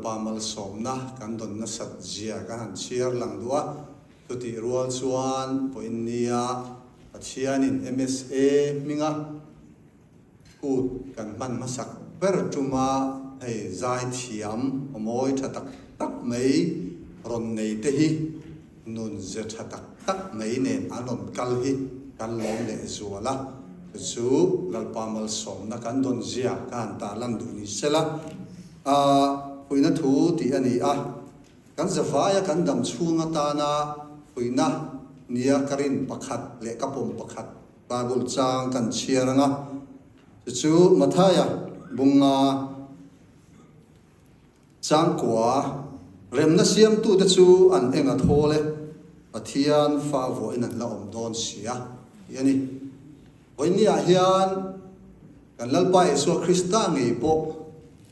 Lalpa malsawmna kan dawn nasat zia kan han chhiar lang duh a. Chutih rual chuan vawiinnia Pathianin MSA hminga kut kan hman hmasak ber tuma hei zaithiam aw mawi tha tak tak mai rawn nei te hi nun ze tha tak tak mai nen an rawn kal hi kan lawm leh zual a, chu chu Lalpa malsawmna kan dawn zia ka han tarlan duh ni sela, puihna thu tih a ni a. Kan zavaia kan dam chhung atana puihna nia ka rin pakhat leh ka pawm pakhat Bible chang kan chhiar ang a, chu chu Mathaia bunga changkua remna siamtute chu an eng a thawl e, Pathian fa vuahin an la awm dawn sia tih a ni. Vawinia hian kan Lalpa Isua Krista ngei pawh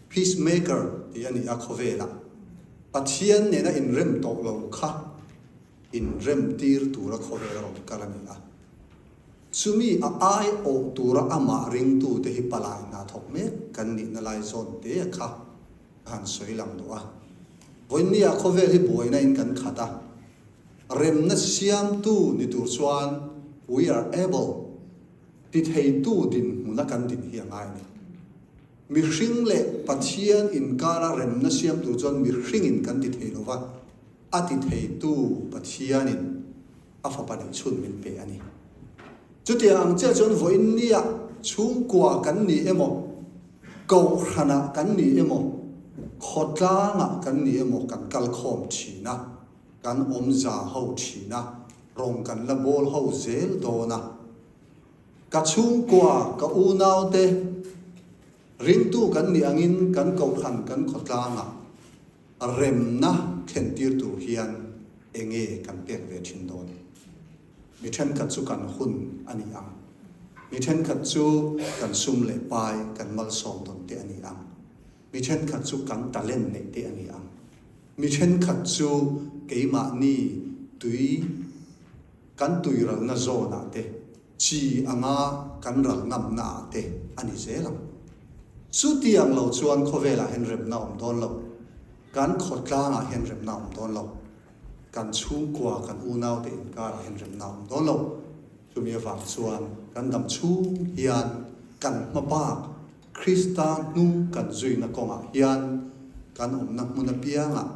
Peace Maker tih a ni a khawvelah Pathian nena inrem tawh lo kha inrem tir tura khawvel a rawn kal a ni a. Chumi a aiawh tura amah ringtute hi palai hna thawk mek kan nihna lai zawn te kha ka han sawi lang duh a. Vawinia khawvel hi buaina in kan khat a. Remna siamtu ni tur chuan we are able ti theitu dinhmuna kan din hi a ngai a ni. Mihring leh Pathian inkara remna siam tur chuan mihringin kan ti thei lova, a ti theitu Pathianin a fapa neih chhun min pe a ni. Chutiang ang chiah chuan vawiinniah chhungkua kan ni emaw, kohhranah kan ni emaw, khawtlangah kan ni emaw kan kal khawm thin a. Kan awm za ho thin a, rawng kan la bawl ho zel dawn a. Ka chhungkua, ka unaute, ringtu kan nih angin kan kohhran kan khawtlangah remna thlentir tur hian enge kan pek ve thin dawn? Mi thenkhat chu kan hun a ni ang. Mi thenkhat chu kan sum leh pai kan malsawm dawn te a ni ang. Mi thenkhat chu kan talent neih te a ni ang. Mi thenkhat chu keimahni tui kan tui ralna zawnah te, chi anga kan ral ngamna ah te a ni zel ang. Chutiang lo chuan khawvelah hian remna a awm dawn lo, kan khawtlangah hian remna a awm dawn lo, kan chhungkua, kan unaute inkarah hian remna a awm dawn lo. Chumi avang chuan kan dam chhung hian kan hma bak Krista hnung kan zuina kawngah hian kan awmna hmun apiangah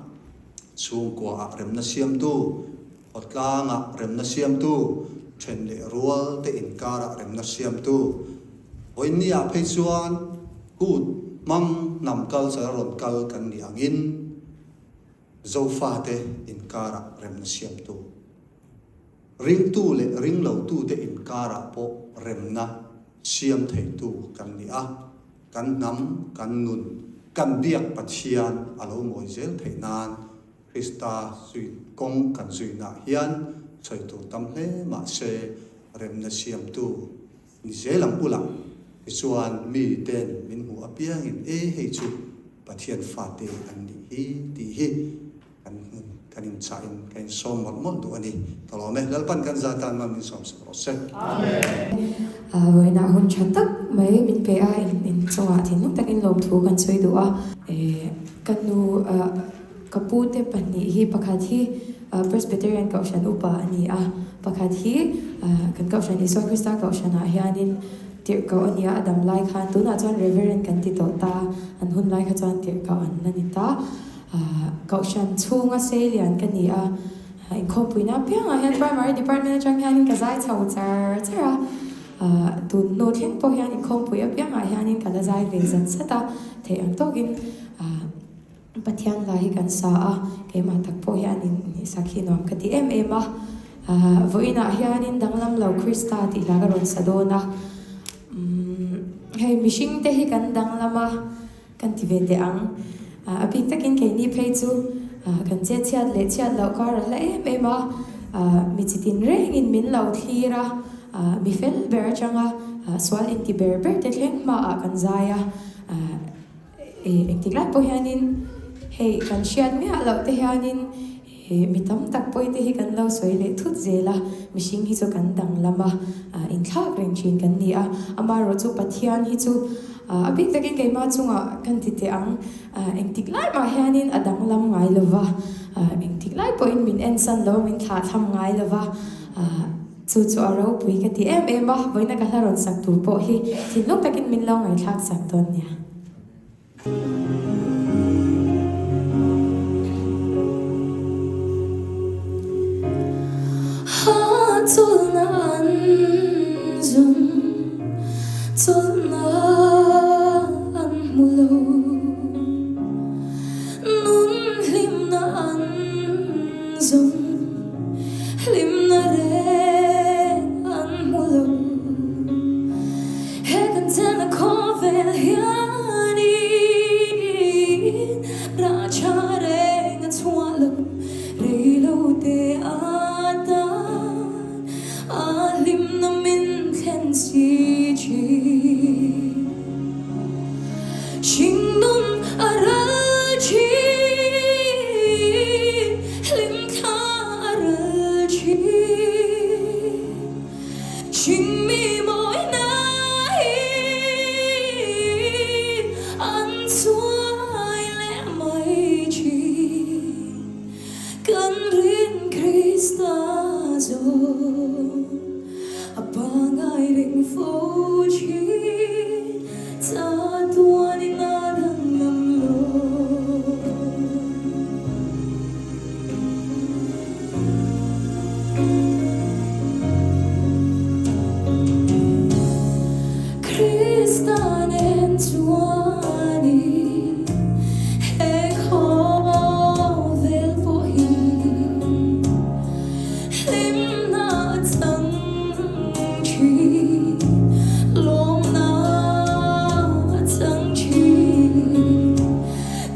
chhungkuaah remna siamtu, khawtlangah remna siamtu, then leh rual te inkarah remna siamtu. Vawiinniah phei chuan kut hmang hnam culture a rawn kal kan nih angin Zofate inkarah remna siamtu. Ringtu leh ringlotute inkarah pawh remna siam theitu kan ni a, kan hnam, kan nun, kan biak Pathian a lo mawi zel theih nan Krista zui kawng kan zuinaah hian sawi tur tam hle mah se remna siamtu ni zel ang ula, tichuan miten min hmuh apiangin e hei chu Pathian fate an nih hi tih hi Kan hmun kan inchah in ka insawm mawlh mawlh duh a ni. Ka lawm e. Lalpan kan za tan man min sawm sak rawh se. Amen. Vawiinah hun tha tak mai min pe a, in chungah thinlung takin lawmthu kan sawi duh a. Ka nu, ka pu te pahnih hi pakhat hi Presbyterian Kohhran upa a ni a, pakhat hi kan Kohhran Isua Krista Kohhranah hianin tirhkoh a ni a, a dam lai khan tunah chuan Reverend kan ti tawh ta, an hun lai kha chuan tirhkoh an la ni ta. Kohhran chhunga seilian ka ni a, inkhawmpuina apiangah hian Primary Department atang hianin ka zai chho char char a, tun hnu thleng pawh hian inkhawmpui apiangah hianin ka la zai ve zat zat a, theih ang tawkin Pathian hla hi kan sa a, keimah tak pawh hianin sak hi nuam ka ti em em a, vawiinah hianin danglam lo Krista tih hla ka rawn sa dawn a, hei mihringte hi kan danglam a. Kan ti ve teh ang. A bik takin keini phei chu kan chet chhiat leh chhiat loh kar a hla em em a, mi chi tin rengin min lo thlir a, mi fel ber atanga sual inti ber ber te thleng hmaah kan zai a, engtik lai pawh hianin hei kan hriat miah loh te hianin mi tam tak pawi te hi kan lo sawi leh thut zel a, mihring hi chu kan danglam a, inthlak reng thin kan ni a, amaherawhchu Pathian hi chu. A bik takin keimah chungah kan ti teh ang, engtik lai mah hianin a danglam ngai lo va, engtik lai pawhin min ensan lo, min thlahthlam ngai lo va, chu chu a ropui ka ti em em a, vawiina ka hla rawn sak tur pawh hi thinlung takin min lo ngaihthlak sak dawn nia. Chawlhna an zawng, chawlhna an hmu lo. Nun hlimna an zawng, hlimna reng an hmu lo. He kan chenna khawvel hianin rah tha reng a chhuah lo, rei lo te atan a hlimna min thlen si thin. Hringnun a ral thin, hlimthla a ral thin. Hringmi mawina hi an chuai leh mai thin. Kan rin Krista zawng a pangai reng fo thin. Chatuanin a danglam lo. Krista nen chuanin he khawvel pawh hi hlimna a chang thin, lawmna a chang thin.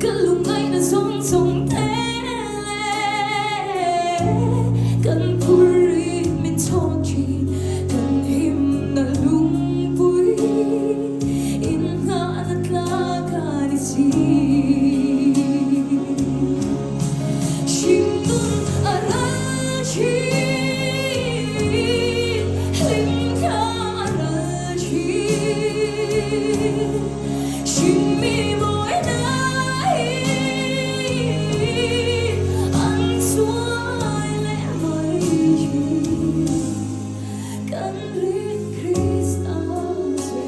Ka lungngaihna zawng zawng te Kan phur in min chhawk thin, kan himna lungpui in nghahna tlak a ni si. Hringnun a ral thin, hlimthla a ral thin. Hringmi mawina hi an chuai leh mai thin. Kan rin Krista chu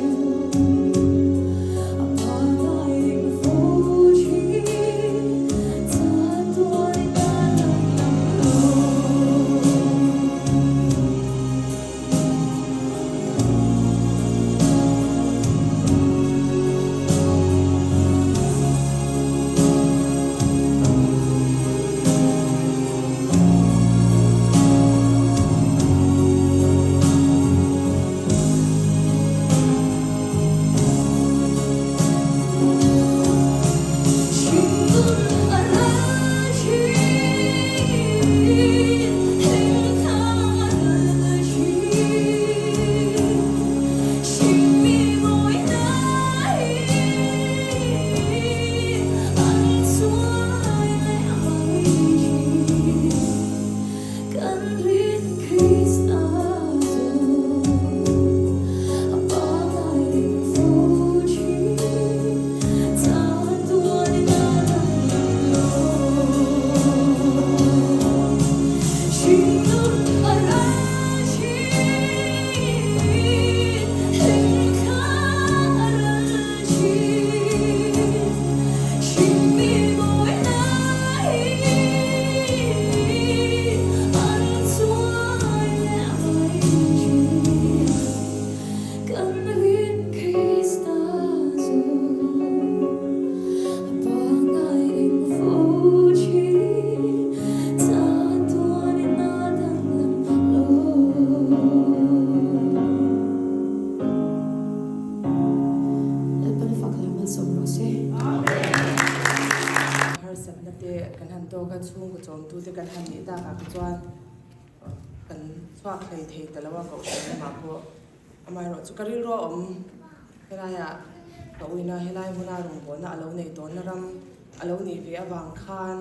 a pangai ring fo thin. Chatuan a danglam lo. Hringnun a ral thin, hlimthla a ral thin. Hringmi mawina hi an chuai leh mai thin. Kan rin Krista chu a pangai reng fo thin. Chatuanin a danglam lo. Hringnun a ral thin, hlimthla a ral thin. Hringmi mawina hi an chuai leh mai thin. Kan rin Krista chu a pangai eng fo thin, chatuanin a danglam lo. Lalpan fak lam a sawm rawh se. Harsatna te kan han tawk a, chhungkaw chawmtute kan han nih takah te chuan Kan chhuak hlei thei ta lo a, kohhran lamah pawh amaherawh chu ka rilru a awm. Helaiah ka uina helai hmuna rawngbawlna a lo nei tawnna ram a lo nih ve avang khan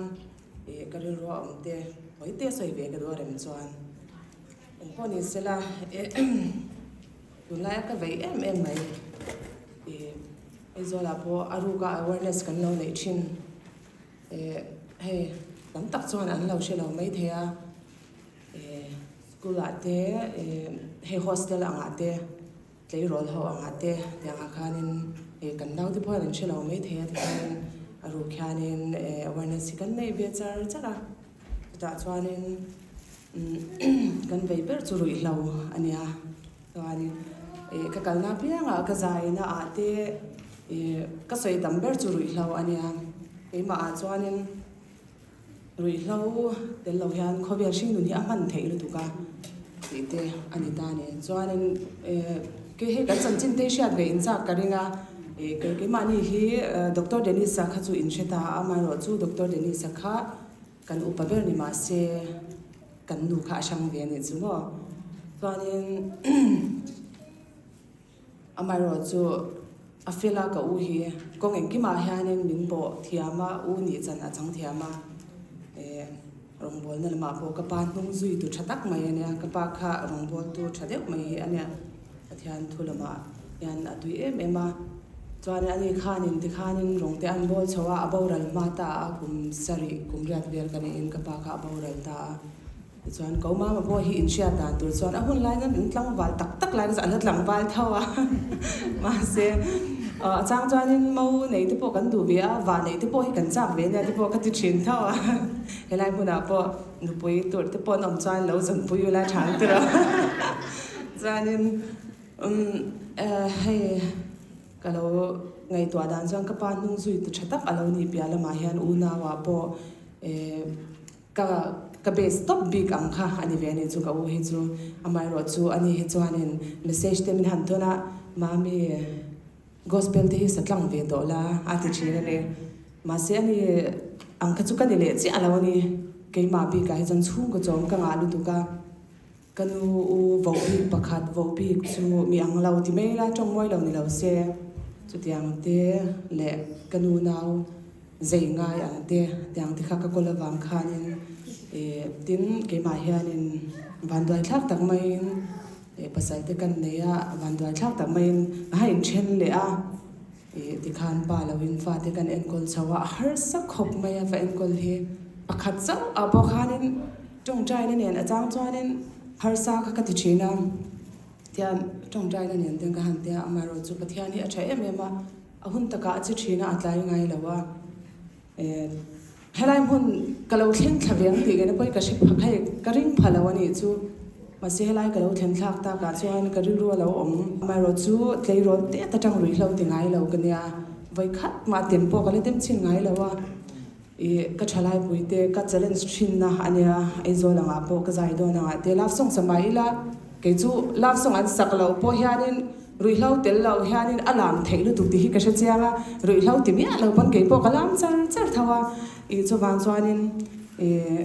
ih ka rilru a awm te hawi te sawi ve ka duh a rem chuan eng pawh ni sela tunlaia ka vei em em mai ih. Aizawlah pawh a ruka awareness kan lo neih thin. Eh hei tam tak chuan an lo hre lo maithei a, eh school ah te eh hei hostel angah te tleirawl ho angah te tiangah khanin eh kan naute pawh hian an hre lo maithei a tikhanin a ruk hianin eh awareness hi kan neih ve char char a, chutah chuanin kan vei ber chu ruihhlo a nia. Chuanin ih ka kalna apiangah ka zaina ah te ih ka sawi tam ber chu ruihhlo a nia. Keimah ah chuanin ruihhlo tel lo hian khawvel hring nun hi a hman theih lutuk a tih te a ni ta a ni. Chuanin ih kei hei kan chanchin te hi hriat ve inchak ka ring a, ih kei keimahni hi Doctor Dennis-a kha chu in hre ta a, amaherawhchu Doctor Dennis-a kha Kan upa ber ni mahse kan nu kha a hrang ve a nih chu maw. Chuanin amaherawh chu a fel a ka u hi kawng engkimah hianin min pawh thiam a, u nih chan a chang thiam a. Eh rawngbawlna lamah pawh ka pa hnung zui tu tha tak mai a nia, ka pa kha rawngbawltu tha deuh mai hi a nia. Pathian thu lamah hian a tui em em a, chuan ani khanin tikhanin rawng te an bawl chho a, a boral hma ta a, kum sarih kum riat vel ka neihin ka pa kha a boral ta a, tichuan ko mama pawh hi inhriat dan tur chuan a hun laina min tlangval tak tak lai kha chu a la tlangval tho a, mahse a chang chuanin mo nei te pawh kan duh ve a, vah neih te pawh hi kan chak ve ania te pawh ka ti thin tho a, helai hmunah pawh nupui tur te pawh an awm chuan lo zawnpui ula tha ang tiraw. Chuanin umm hei ka lo ngaihtuah dan chuan ka pa hnung zui tu tha tak a lo nih piah lamah hian unauah pawh eh ka ka base tawp bik ang kha a ni ve a ni chu ka u hi chu amaherawh chu ani hi chuanin message te min han thawn a mami gospel te hi sa tlang ve tawh la a ti thin a ni mahse ani ang kha chu ka ni leh chiah lo a ni keimah bikah hi chuan chhungkaw chawm ka ngah lutuk a. Ka nu u voh bik pakhat voh bik chu mi ang lo ti mai la tawng mawi lo ni lo se chutiang te leh ka nu nau zei ngai ang te tiang te kha ka kawl avang khanin ih tin keimah hianin vanduai thlak tak maiin ih pasal te kan nei a vanduai thlak tak maiin a ha inthen leh a ih tikhan pa loin fate kan enkawl chho a a harsa khawp mai a va enkawl hi pakhat chauh ah pawh khanin. Tawngtaina nen a chang chuanin harsa kha ka ti thin a, tihian tawngtaina nen ten ka han tia, amaherawh chu Pathian hi a tha em em a, a hun takah a che thin a, a tlai ngai lo a, eh helai hmun ka lo thleng thla ve ang tih ngei na pawhin ka hre pha hei ka ring pha lo a nih chu, mahse helai ka lo thlen thlak takah chuan ka rilru a lo awm, amaherawh chu tleirawl tet atang ruihhlo ti ngai lo ka nia, vawikhat mah tem pawh ka la tem chhin ngai lo a. Ih ka thalai te ka challenge thinna a nia, Aizawl angah pawh ka zai dawn angah te love song sa mah ila kei chu love song an sak loh pawh hianin ruihhlo tel loh hianin a lam theih lutuk tih hi ka hre chiang a, ruihhlo ti miah lo pawn kei pawh ka lam char char tho a, ih chuvang chuanin ih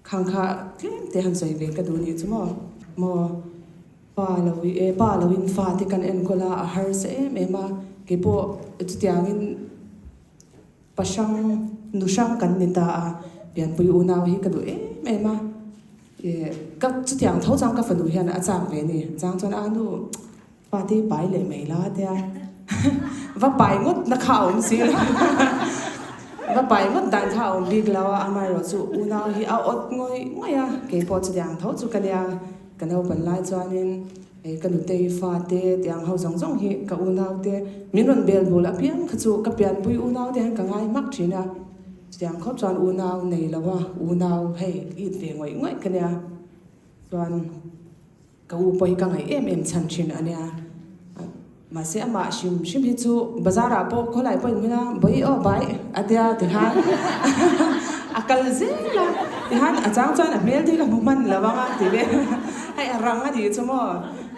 khang kha tlem te han sawi ve ka duh nih chu maw maw pa lo e pa loin fa te kan enkawl a a harsa em em a kei pawh chutiangin. Pa hrang, nu hrang kan ni ta a, pianpui unau hi ka duh em em a, ih ka chutiang tho chuan ka fanu hian a chak ve a ni, chang chuan a nu pa te hi pai leh mai la tia va pai ngawt na kha a awm si lo va pai ngawt dan kha a awm bik lo a, amaherawh chu unau hi a awt ngawih ngawih a, keipawh chutiang tho chu ka nia, ka naupan lai chuanin. Hei ka nutei fate tiang ho zawng zawng hi ka unaute min rawn bel bul apiang kha chu ka pianpui unaute hian ka ngai hmak thin a, chutiang khawp chuan unau nei lo a, unau hei it ve ngawih ngawih ka nia, chuan ka u pawh hi ka ngaih em em chhan thin a nia. Mahse amah hrim hrim hi chu bazar ah pawh khawlai pawh in hming a bawi aw bai a tia tihan a kal zel a tihan a chang chuan a hmel te hi ka hmu hman lo ang a ti ve hei a rang a nih chu maw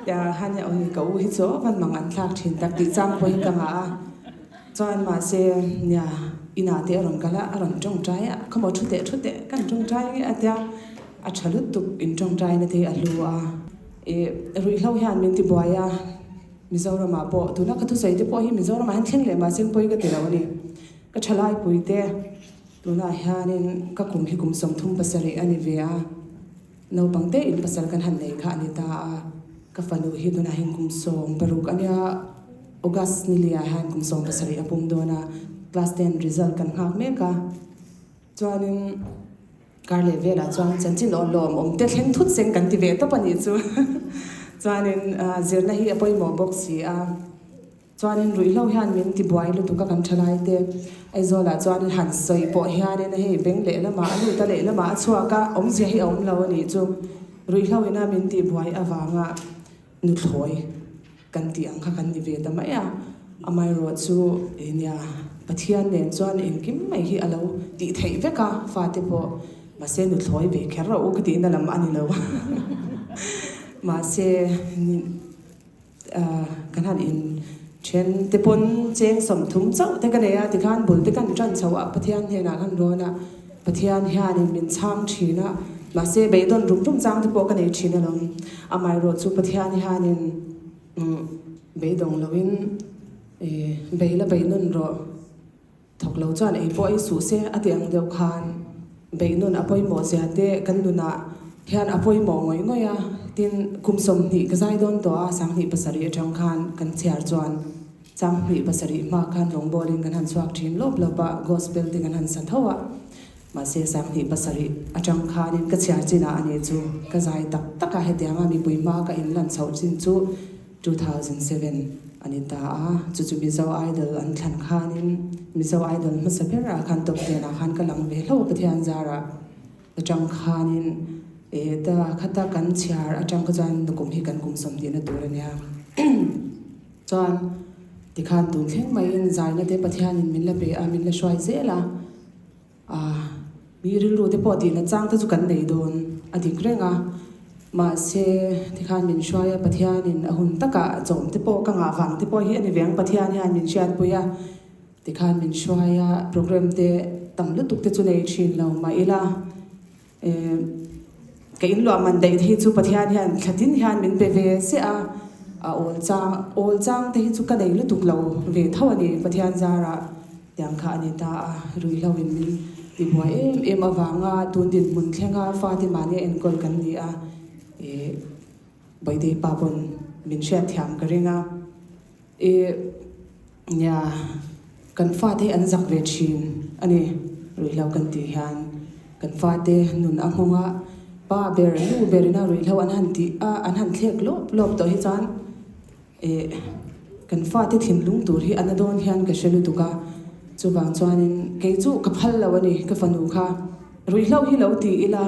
tia han awi ka u hi chu van mang an thlak thin tak tih chang pawh hi ka ngah a chuan mahse nia inah te a rawn kal a a rawn tawngtai a khawmaw thu teh thu teh kan tawngtai nge a tia a tha lutuk in tawngtai na te hi a hlu a. Ih, ruihhlo hian min ti buai a, Mizoramah pawh, tuna ka thusawi te pawh hi Mizoramah hian thleng leh mahse pawi ka ti lo a ni. Ka thalaipui te tunah hianin ka kum hi kum 37 a ni ve a, naupang te in pasal kan han nei kha a ni ta a, ka fanu hi tunah hian kum 16 a nia. August ni liah hian kum 17 a pum dawn a, class ten result kan nghak mek a. Chuanin kar leh velah chuan chanchin aw lawm awm te thleng thut seng kan ti ve tawp a nih chu. Chuanin zirna hi a pawimawh bawk si a. Chuanin ruihhlo hian min ti buai lutuk a kan thalai te. Aizawlah chuanin han sawi pawh hianin hei beng lehlamah a lut a lehlamah a chhuak a, awmzia hi a awm lo a nih chu. Ruihhlo ina min tih buai avanga nuthlawi kan tih ang kha kan ni ve ta mai a. Amaherawh chu nia Pathian nen chuan engkim mai hi a lo tih theih vek a, fate pawh mahse nuthlawi ve kher rawh u ka tihna lam a ni lo. Mahse. Kan han in then te pawn cheng 30 chauh te ka nei a, tikhan bul te kan tan chho a, Pathian hnenah kan rawn a, Pathian hianin min chhang thin a, mahse beidawn rum rum chang te pawh ka nei thin alawm, amaherawh chu Pathian hianin beidawng loin bei la bei nawn rawh. Thawk lo chuan ei pawh ei suh se a ti ang deuh khan beih nun a pawimawh zia te kan nunah hian a pawimawh ngawih ngawih a, tin kum 20 ka zai dawn tawh a, 2007 atang khan kan chhiar chuan 2007 hma khan rawngbawlin kan han chhuak thin lawp lawp a, gospel te kan han sa tho a, mahse 2007 atang khanin ka chhiar chinah a ni chu ka zai tak tak a, hetianga mipui hma ka inlan chhoh chin chu. 2007 a ni ta a, chu chu Mizo Idol an thlan khanin Mizo Idol hmasa berah khan top ten ah khan ka lang ve hlauh a Pathian zarah atang khanin eh ta khata kan chhiar atang kha chuan nukum hi kan kum 20 na tur a nia chuan tikhan tun thleng maiin zaina te Pathianin min la pe a min la hruai zel a. A, mi rilru te pawh tihna chang te chu kan nei dawn a dik reng a, mahse tikhan min hruai a, Pathianin a hun takah chawm te pawh ka ngah vang te pawh hi a ni ve ang, Pathian hian min hriatpui a, tikhan min hruai a, program te tam lutuk te chu nei thin lo mah ila, eh, ka inluah man daih te hi chu Pathian hian thlatin hian min pe ve ziah a, a awl chang awl chang te hi chu ka nei lutuk lo ve tho a ni Pathian zarah. Tiang kha a ni ta a, ruihhlo in min tibuai em em avanga tun dinhmun thlenga fate mahnia enkawl kan ni a, ih Bawihtei pa pawn min hriatthiam ka ring a, ih nia kan fate hi an zak ve thin a ni, ruihhlo kan tih hian kan fate nun a nghawng a, pa ber nu ber ina ruihhlo an han tih a an han thlek lawp lawp tawh hi chuan. Eh, kan fate thinlung tur hi a na dawn hian ka hre lutuk a, chuvang chuanin kei chu ka phal lo a ni, ka fanu kha ruihhlo hi lo ti ila,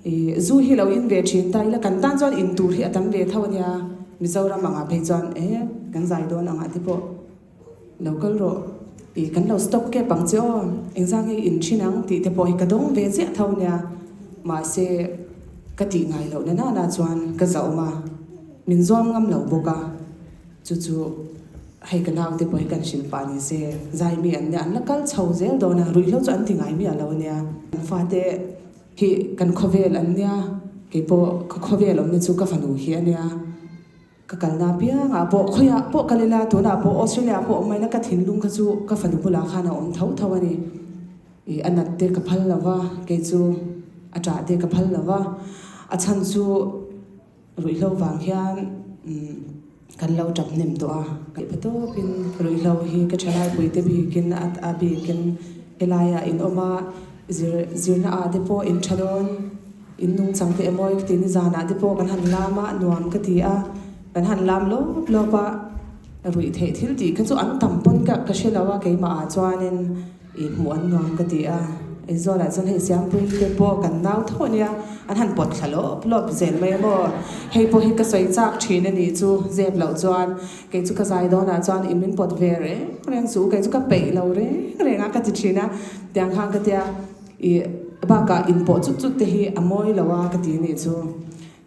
eh, zu hi lo in ve thin ta ila, kan tan chuan in tur hi a tam ve tho a nia, Mizoram angah phei chuan eh, kan zai dawn angah te pawh lo kal rawh, eh, kan lo stop kep ang che aw, engzah nge i in thin ang tih te pawh hi ka dawng ve ziah tho a nia, mahse ka tih ngai loh na nana chuan ka zahawm a. Min zuam ngam lo bawk a, chu chu hei ka naute pawh hi kan hrilh pah ni se, zai mi an nia, an la kal chho zel dawn a, ruihhlo chu an ti ngai miah lo a nia. Kan fate hi kan khawvel an nia, kei pawh ka khawvel awmna chu ka fanu hi a nia, ka kalna apiangah pawh khawiah pawh kal ila, tunah pawh Australia pawh awm mai ila ka thinlung kha chu ka fanu bulah khan a awm tho tho a ni. Ih a nat te ka phal lo va, kei chu a ṭah te ka phal lo va, a chhan chu. Ruihhlo vang hian kan lo tap hnem tawh a. Ka tawpin ruihhlo hi ka thalaipui te bikin a bikin helaiah in awm a, zir zirna ah te pawh in tha dawn, in nungchang te emaw ka ti nizanah te pawh kan han lam a, nuam ka ti a, kan han lam lawp lawp a, ruih theih thil tih kha chu an tam pawn ka ka hre lo a keimah ah chuanin. I hmuh an nuam ka ti a, Aizawlah chuan hei Siampui te pawh kan nau tho a nia, an han pawt thla lawp lawp zel mai a maw? Hei pawh hi ka sawi chak thin a nih chu, zep loh chuan kei chu ka zai dawnah chuan i min pawt ve reng reng chu, kei chu ka peih lo reng reng a ka ti thin a, tiang khan ka tia i bakah inpawh chut chut te hi a mawi lo a ka ti a nih chu.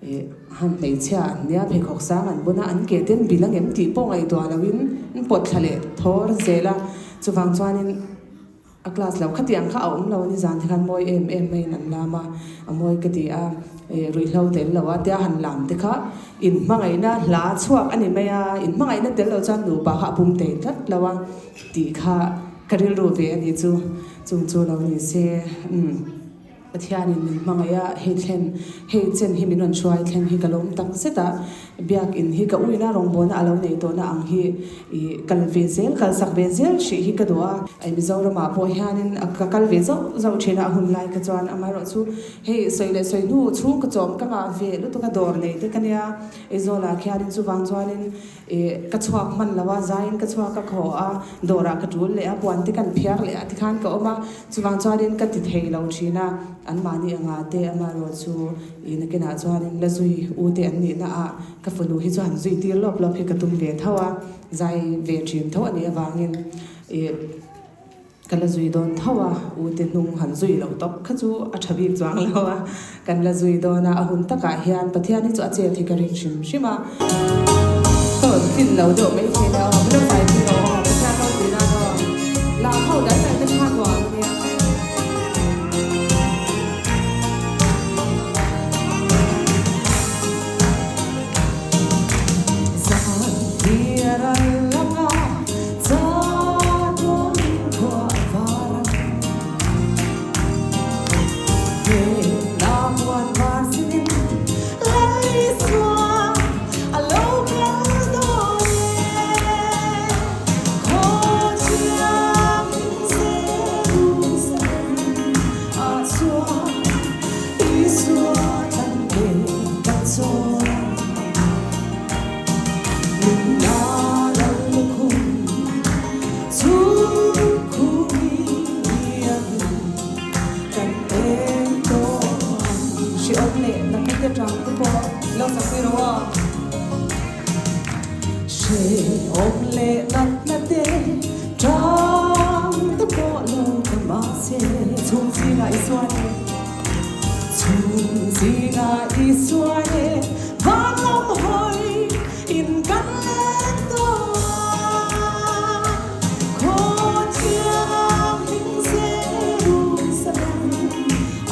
Ih, han hmeichhia an nia pheikhawk sang an bun a, an ke ten bil angem tih pawh ngaihtuah loin an pawt thla leh thawr zel a, chuvang chuanin a class lo khatiang kha a awm lo a ni zan te khan mawi em em maiin an lam a, a mawi ka ti a, ih ruihhlo tel lo a tia han lam te kha inhmangaihna hla chhuak a ni mai a, inhmangaihna tel lo chuan nupa kha a pum thei tlat lo a tih kha ka rilru ve a ni chu, chung chu lo ni se umm. Pathianin min hmangaih a, hei thlen, hei chen hi min rawn hruai thlen hi ka lawm tak zet a, Biakin hi ka uina rawngbawlna a lo nei tawhna ang hi i kal ve zel, kal sak ve zel hrih hi ka duh a. I Mizoramah pawh hianin ka kal ve zauh zauh thin a, a hun lai kha chuan amaherawhchu hei sawi leh sawi hnu chhung ka chawm ka ngah ve lutuk a, dawr nei te ka nia Aizawlah khianin chuvang chuanin i ka chhuak hman lo a, zaiin ka chhuak a, ka haw a, dawrah ka tul leh a, puan te kan phiar leh a tikhan ka awm a, chuvang chuanin ka ti thei lo thin a, anmahni anga te amaherawhchu I nakinah chuanin la zui u te an nihna ah ka fanu hi chu han zui tir lawp lawp hi ka tum ve tho a, zai ve thin tho a nih avangin i ka la zui dawn tho a, u te hnung han zui loh tawp kha chu a tha bik chuang lo a, kan la zui dawn a, a hun takah hian Pathian hi chu a chet hi ka ring hrim hrim a. Ka rawn tlin lo deuh mai thei nia aw, min lo zai pui rawh aw, Pathian ropui nan aw, lam ho dal dal te kha nuam a nia. Zan hi a ral lang a, chatuanin khua a var ang. He la puan var sinin Lal Isua a lo kal dawn e. Khaw thiang Jerusalem ah chuan Isua tan ve kan chawn. Nunna lal lukhum chhungkhumi biakin kan eng tawh ang. Hriawm leh natna te tang te pawh lo sakpui rawh aw. Hriawm leh natna te tang te pawh lo ta mahse chhung zingah i sual e. Chhung zingah i sual e van lam hawi in kan leng tawh a. Khaw thianghlim Jerusalem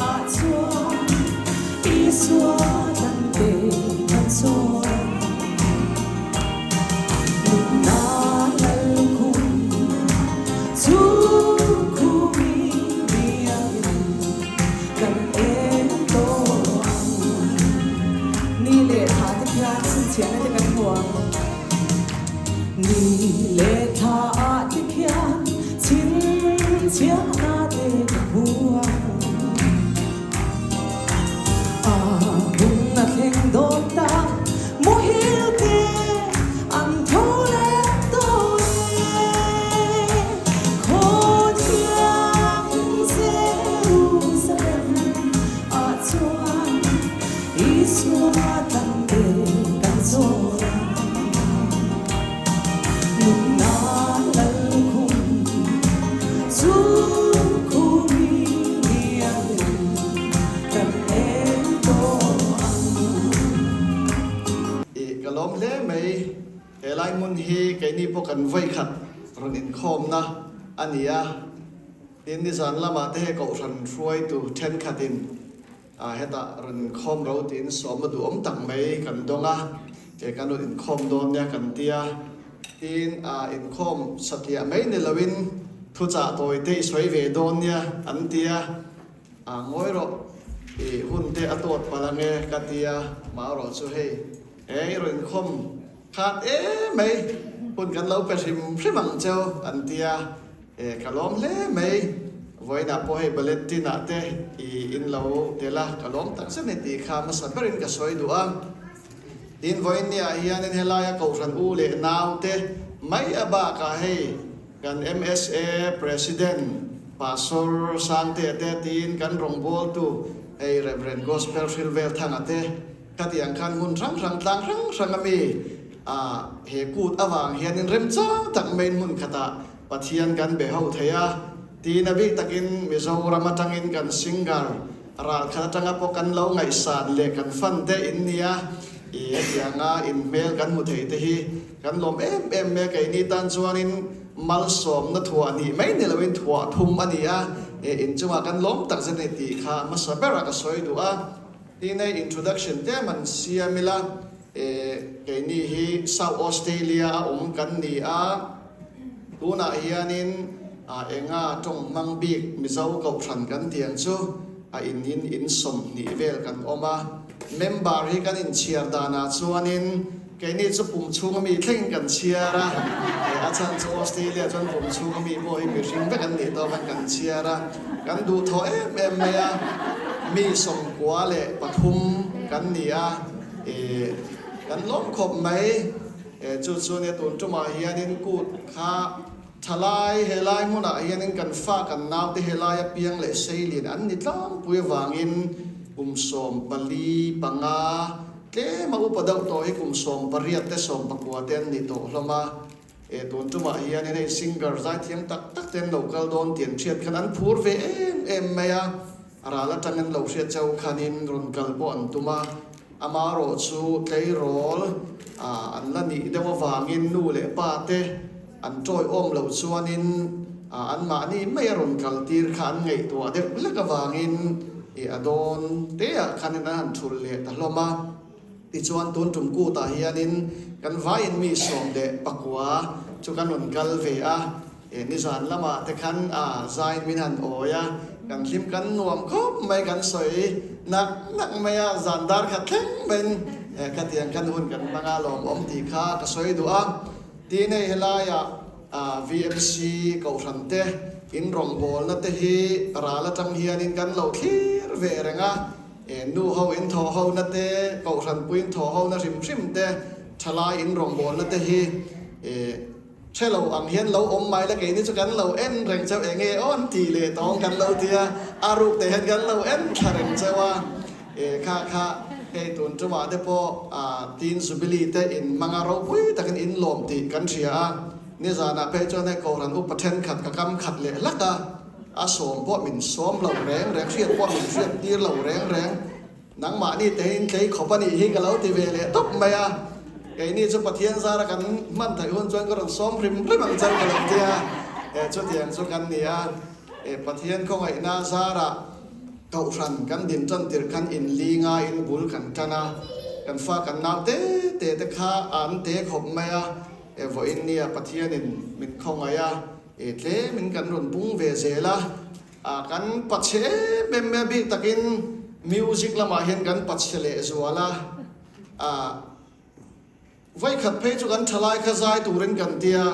ah chuan Isua kan pe kan chawn. Nunna lalkhum chu khumi biakin kan en tawh ang. Ni leh thla te khian chhinchhiahna te kan hmu ang. Ni leh thla ah te khian chhinchhiahna te ka hmu ang. A hun a thleng dawn ta, muhil te an tho leh dawn e. Khaw thiang Jerusalem ah chuan Isua tan te kan zawn ang. Nunna lalkhum chu khumi biakin kan en tawh ang. I ka lawm hle mai, he lai hmun hi keini pawh kan vawikhat rawn inkhawmna a ni a, tin nizan lamah te he kohhran hruaitu thenkhatin A hetah rawn inkhawm ro tiin sawmna duhawm tak mai kan dawng a, ke kan rawn inkhawm dawn nia kan ti a. Tin, a inkhawm satliah mai ni loin thuchah tawi te i sawi ve dawn nia an ti a. A ngawi rawh, i hun te a tawt palh ang e ka ti a, marawh chu hei he i rawn inkhawm khat em mai, hun kan lo pe hrim hrim ang cheu an ti a. E, ka lawm hle mai. Vawiinah pawh hei Bulletin ah te i in lo tel a, ka lawm tak zet ni tih kha hmasa berin ka sawi duh a. Tin, vawiin ni ah hianin helaia Kohhran u leh nau te mai a bakah hei kan MSA President Pastor Sangtea te tiin kan rawngbawltu hei Rev. Gospel Hrilvelthanga te khatiang khan hmun hrang hrang tlang hrang hrang a mi a he kut avang hianin remchang tak maiin hmun khatah Pathian kan be ho thei a, tiin a bik takin Mizoram atangin kan singer ral khat atanga pawh kan lo ngaihsan leh kan fan te in nia, i hetianga in hmel kan hmu thei te hi kan lawm em em mai a, keini tan chuanin malsawmna thuah nih mai ni loin thuah thum a ni a, e inchungah kan lawm tak zet a ni tih kha hmasa berah ka sawi duh a, tin hei introduction te man siam ila, e keini hi South Australia a awm kan ni a. Tunah hianin enga tawng hmang bik Mizo Kohhran kan tih ang chu. A in in in 20 vel kan awm a, member hi kan inchhiar danah chuanin keini chu pum chhunga mi thlengin kan chhiar a, a chhan chu Australia chuan pum chhunga mi pawh hi mihring vek an nih tawk khan kan chhiar a, kan duhthawh em em mai a, mi 93 kan ni a, ih kan lawm khawp mai, chu chu nia tun tumah hianin kut kha. Thalai, helai hmunah hianin kan fa kan naute helai apiang leh seilin an ni tlangpui avangin kum 15 tlema upa deuh tawh hi kum 18 te 19 te an ni tawh hlawm a. E tun tumah hianin hei singer zaithiam tak tak te an lo kal dawn tih an hriat khan an phur ve em em mai a, ral atang an lo hriat chauh khanin rawn kal pawh an tum a. Amaherawh chu tleirawl an la nih deuh avangin nu leh pa te An ṭawiawm loh chuanin anmahni mai a rawn kaltir kha an ngaihtuah deuh hlek avangin ih a dawn teah khanin an han thulh leh ta hlawm a. Tichuan tun tum kutah hianin kan vaiin mi 19 chu kan rawn kal ve a, ih nizan lamah te khan a zain min han awi a, kan hlim kan nuam khawp mai kan sawi nak nak mai a, zan dar khat thleng maiin khatiang khan hun kan hmang a lawmawm tih kha ka sawi duh a. Tin hei helaiah VMC Kohhran te in rawngbawlna te hi ral atang hianin kan lo thlir ve reng a, nu ho in thawh hona te, Kohhran pui in thawh hona hrim hrim te, thalai in rawngbawlna te hi hre lo ang hian lo awm mai la keini chu kan lo en reng chauh eng nge aw an tih leh tawng kan lo ti a, a ruk te hian kan lo en thla reng chauh a. E kha kha, hei tun tumah te pawh Teen Jubilee te in hmanga ropui takin in lawm tih kan hria a, nizanah phei chuan hei Kohhran upa thenkhat ka kam khat leh hlak a, a sawm pawh min sawm lo reng reng, hriat pawh min hriat tir lo reng reng, nangmahni te in tlei khawp a nih hi ka lo ti ve leh tawp mai a, keini chu Pathian zara kan hman theih hun chuan ka rawn sawm hrim hrim ang chauh ka lo ti a, e chutiang chu kan ni a, e Pathian khawngaihna zarah. Kohhran kan din tan tir khan in li ngaiin bul kan tan a, kan fa kan nau te te te kha an te khawp mai a, e vawiin nia Pathianin min khawngaih a, e tlemin kan rawn pung ve zel a, a kan pachhe em em mai a bik takin music lamah hian kan pachhe leh zual a, a. Vawikhat phei chu kan thalai kha zai turin kan tia,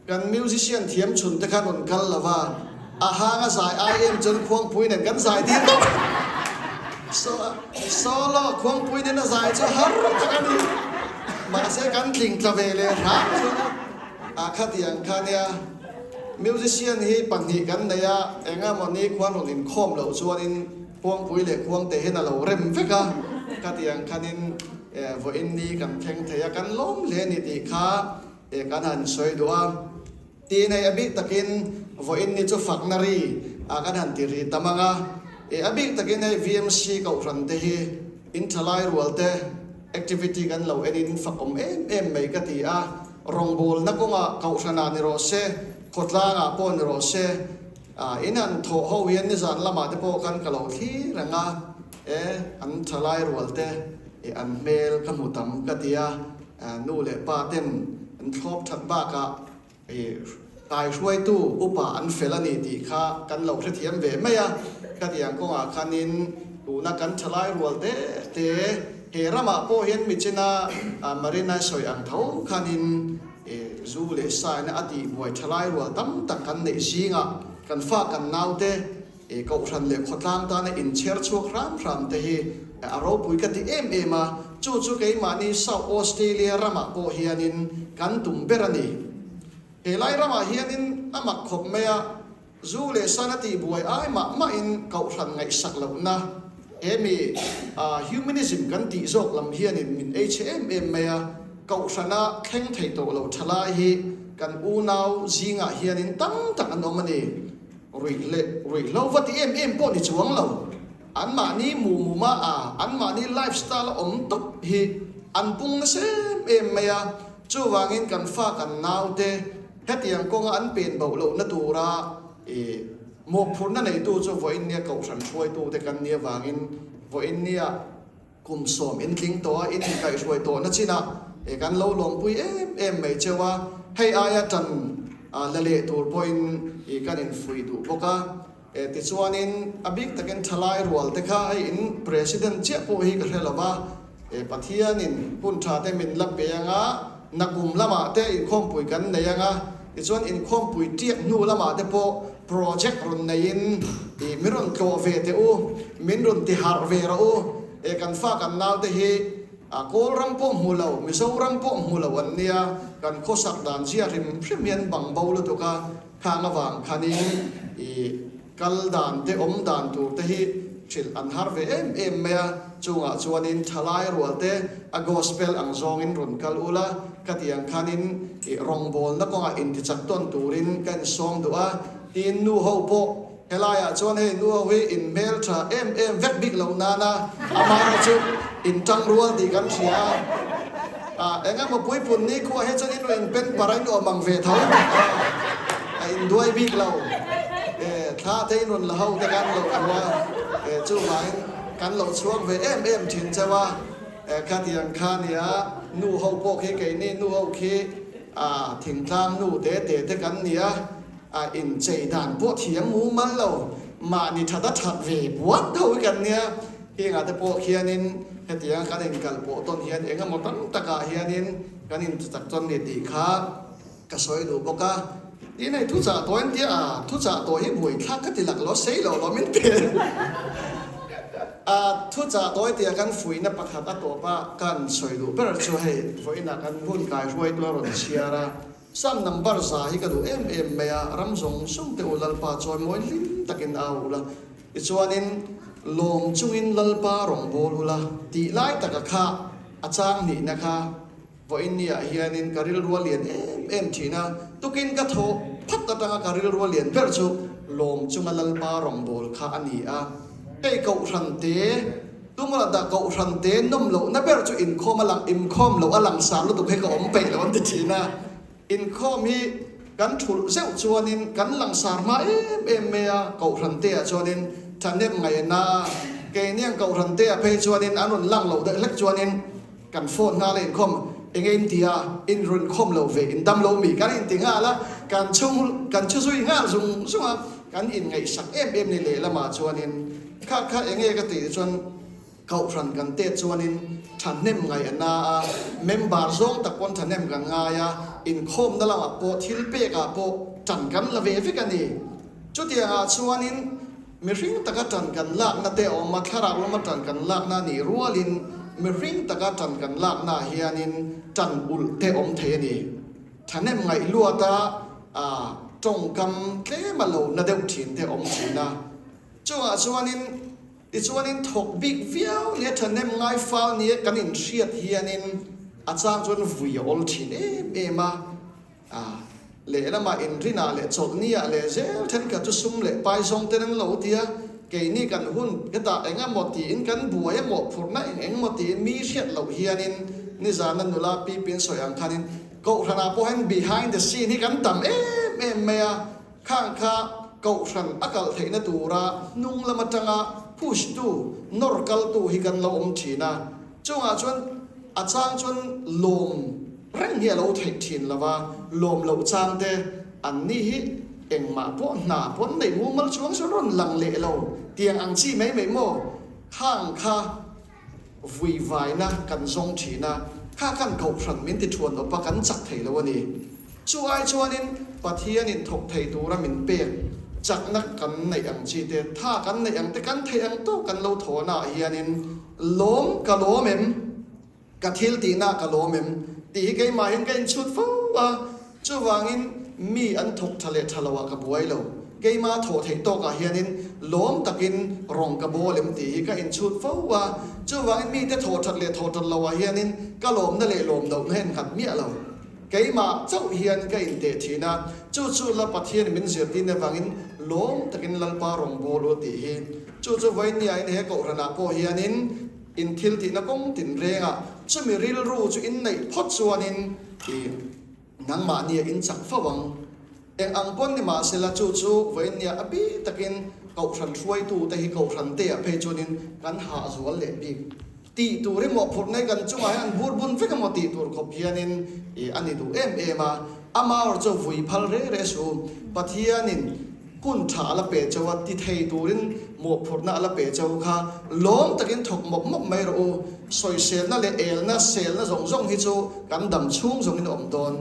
kan musician thiam chhun te khan rawn kal lo va, a hang a zai ai em chuan khuangpui nen kan zai tir tawp. Solo khuangpui nen a zai chu har tak a ni. Mahse kan tling tla ve leh hram chu a khatiang kha nia. Musician hi pahnih kan nei a, engemaw ni khuan rawn inkhawm loh chuanin khuangpui leh khuangte hian a lo rem vek a, khatiang khanin Vawiin ni kan thleng thei a, kan lawm hle ni tih kha kan han sawi duh a. Tin hei a bik takin vawiin ni chu fakna ri ah kan han ti ri tam ang a. A bik takin hei VMC Kohhran te hi in thalai rual te activity kan lo enin fakawm em em mai ka ti a. Rawngbawlna kawngah Kohhranah ni rawh se, khawtlangah pawh ni rawh se, in han thawh ho hian nizan lamah te pawh khan ka lo thlir reng a. E, an thalai rual te i an hmel ka hmu tam ka ti a, nu leh pa ten an thlawp that bakah i kaihruaitu upa an fel a ni tih kha kan lo hrethiam ve mai a, khatiang kawngah khanin tuna kan thalai rual te te he ramah pawh hian michina Marina sawi ang tho khanin i zu leh saina a tihbuai thalai rual tam tak kan neih zingah kan fa kan naute I Kohhran leh khawtlang tana inchher chhuak hram hram te hi a ropui ka ti em em a, chu chu keimahni South Australia ramah pawh hianin kan tum ber a ni. He lai ramah hianin a mak khawp mai a, zu leh sana tihbuai ai mah mahin Kohhran ngaihsak lohna he mi humanism kan tih zawk lam hianin min ei chhe em em mai a, Kohhrana thleng thei tawh lo thalai hi kan unau zingah hianin tam tak an awm a ni. Ruih leh ruihhlo va ti em em pawh ni chuang lo. Anmahni mumuma a anmahni life style a awm tawp hi an pung nasa em em mai a. Chuvangin kan fa kan naute hetiang kawnga an pen boh lohna tura i mawhphurhna neitu chu vawiin nia kohhran hruaitute kan nih avangin vawiin nia Kum sawm in tling tawh a, in inkaihhruai tawhna chinah e kan lo lawmpui em em mai cheu a, hei aia tan la leh tur pawhin i kan infuih duh bawk a. Tichuanin a bik takin thalai rual te kha hei in President chiah pawh hi ka hre lo va, Pathianin hun tha te min la pe anga, nakum lamah te inkhawmpui kan nei anga, tichuan inkhawmpui tiak hnu lamah te pawh project rawn neiin min rawn tlawh ve teh u, min rawn ti harh ve rawh u, kan fa kan naute hi Kawl ram pawh hmu lo, Mizoram pawh hmu lo an nia, kan khawsak dan zia hrim hrim hi an bang bo lutuk a, Khang avang khanin i kal dan te awm dan tur te hi hrilh an har ve em em mai a, chungah chuanin thalai rual te a gospel ang zawngin rawn kal ula, khatiang khanin i rawngbawlna kawngah intichak tawn turin ka insawm duh a, tin nu ho pawh Helaiah chuan hei nu ho hi in hmeltha em em vek bik lo nana amaherawh chu in tang rual tih kan hria a, ah eng emaw puipun ni khuah hi chuan in rawn in pen par a in awm ang ve tho a in duai bik lo e thla te in rawn la ho te kan lo hmu a e chuvangin kan lo chhuak ve em em thin cheu a e khatiang kha nia nu ho pawh khi keini nu ho khi ah thingtlang nu te te te kan nia. A inchei dan pawh thiam mumal lo, mahni that a that ve buat ho hi kan nia. Hengah te pawh khianin hetianga kan inkal pawh tawn hian eng emaw tam takah hianin kan inchak tawn ni tih kha ka sawi duh bawk a. Tin hei thuchah tawh en tia a, thuchah tawh hi buaithlak ka ti lak lo, sei lo lo min pe. A thuchah tawi tia kan fuihna pakhat a tawp a, kan sawi duh ber chu hei vawiinah kan hun kaihruaitu a rawn chhiar a. Psalm number za hi ka duh em em mai a, ram zawng zawng te u Lalpa chawi mawi hlim takin au ula, tichuanin lawm chungin Lalpa rawn bawl ula tih lai taka kha a chang nihna kha vawiin ni ah hianin ka rilru a lian em em thin a, tukin ka thawh phat atanga ka rilru a lian ber chu lawm chunga Lalpa rawn bawl kha a ni a, hei kohhran te Tumah dah kohhran te nawm lohna ber chu inkhawm a lang, inkhawm loh a langsar lutuk hi ka awm peih lo an ti thin a. Inkhawm hi kan thulh zeuh chuanin kan langsar hma em em mai a, kohhran te ah chuanin thahnem ngaihna a, keini ang kohhran te ah phei chuanin an rawn lang loh deuh hlek chuanin kan phone nghal a inkhawm enge in ti a, in rawn khawm lo ve, in dam lo mi kan inti nghal a, kan chhung kan chhu zui nghal zung zung a, kan inngaihsak em em ni lehlamah chuanin. Kha kha enge ka tih chuan Kohhran kan tet chuanin thahnem ngaih a na a, member zawng tak pawn thahnem kan ngai a, inkhawmna lamah pawh thil pekah pawh tan kan la ve vek a ni. Chutiangah chuanin mihring taka tan kan lakna te a awm a, thlarau lama tan kan lakna a nih rualin mihring taka tan kan laknaah hianin tan ulh te awm thei a ni. Thahnem ngaih luata tawngkam tlema lo na deuh thin te awm thin a. Chungah chuanin, tichuanin thawk bik viau nia thahnem ngai fal nia kan inhriat hianin a chang chuan vui a awl thin em em a, a lehlamah inrinah leh chawlhniah leh zel thenkhat chu sum leh pai zawng ten an lo ti a, keini kan hun hetah eng emaw tiin kan buai a mawhphurhna eng eng emaw tiin mi hriat loh hianin nizana nula pipin sawi ang khanin Kohhranah pawh hian behind the scene hi kan tam em em mai a. Khang kha Kohhran a kal theihna tura hnung lam atanga push tu, nawr kal tu hi kan lo awm thin a. Chungah chuan a chang chuan lawm reng hi a lo theih thin lo va, lawm loh chang te an ni hi engmah pawh hna pawh an neih mumal chuang chuan rawn lang leh lo tiang ang chi mai mai maw? Khang kha vui vaina kan zawng thin a, kha khan Kohhran min ti thuan awp a, kan chak thei lo a ni. Chu ai chuanin Pathianin thawk thei tura min pek chakna kan neih ang chi te, tha kan neih ang te, kan theih ang tawk kan lo thawhna ah hianin lawm ka lawm em? Ka thil tihna ka lawm em? Tih hi keimahin ka inchhut fo a. Chuvangin mi an thawk tha leh tha lo ah ka buai lo. Keima thawh theih tawk ah hianin lawm takin rawng ka bawl em tih hi ka inchhut fo a. Chuvangin mite thawh that leh thawh that lo ah hianin ka lawmna leh lawm lohna hi an nghat miah lo. Keimah chauh hian ka inteh thin a, chu chu la Pathian min zirtin avangin lawm takin Lalpa rawng bawl u tih hi. Chu chu vawinia in he kohhranah pawh hianin in thil tihna kawng tinrengah chumi rilru chu in neih phawt chuanin i Nangmahnia in chak fo ang. Eng ang pawn ni mah sela chu chu vawiinnia a bi takin Kohhran hruaitute hi Kohhran te ah phei chuanin kan hah zual leh bik tih tur hi mawhphurhna hi kan chungah hian an bur bun vek emaw tih tur khawp hianin i a ni duh em em a. Amaherawhchu vui phal re re su. Pathianin. Hun tha a la pe chau a, ti thei turin mawhphurhna a la pe chau kha lawm takin thawk mawp mawp mai rawh u. Sawiselna leh elna, selna zawng zawng hi chu kan dam chhung zawngin a awm dawn.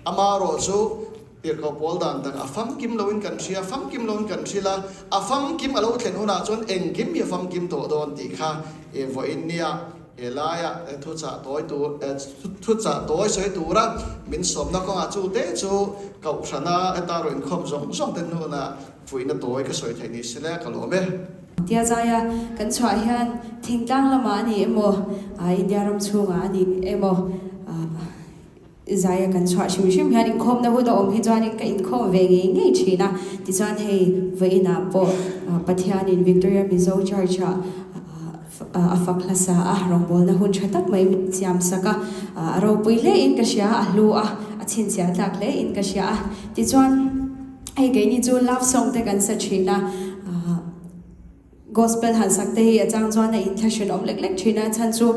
Amaherawh chu tirhkoh pawl dan tak a famkim loin kan hria, famkim loin kan hrilh a, a famkim a lo thlen hunah chuan engkim hi a famkim tawh dawn tih kha vawiin nia. He laia thuchah tawi tur thuchah tawi sawi tura min sawmna kawngah chu te chu Kohhrana heta rawn inkhawm zawng zawng te hnuna fuihna tawi ka sawi theih ni se le ka lawm e. Tia zaia kan chhuah hian thingtlang lamah a ni emaw, India ram chhungah a ni emaw, Zaia kan chhuah hrim hrim hian inkhawmna hun a awm hi chuanin ka inkhawm ve ngei ngei thin a. Tichuan hei vawiinah pawh Pathianin Victoria Mizo Church-ah a fak hlasa a, rawngbawlna hun tha tak mai min siam sak a. A ropui hlein ka hria, a hlu a, a chhinchhiah tlak hlein ka hria a. Tichuan hei keini chu love song te kan sa thin a, gospel han sak te hi a chang chuan a inthlahrun awm lek lek thin a, chhan chu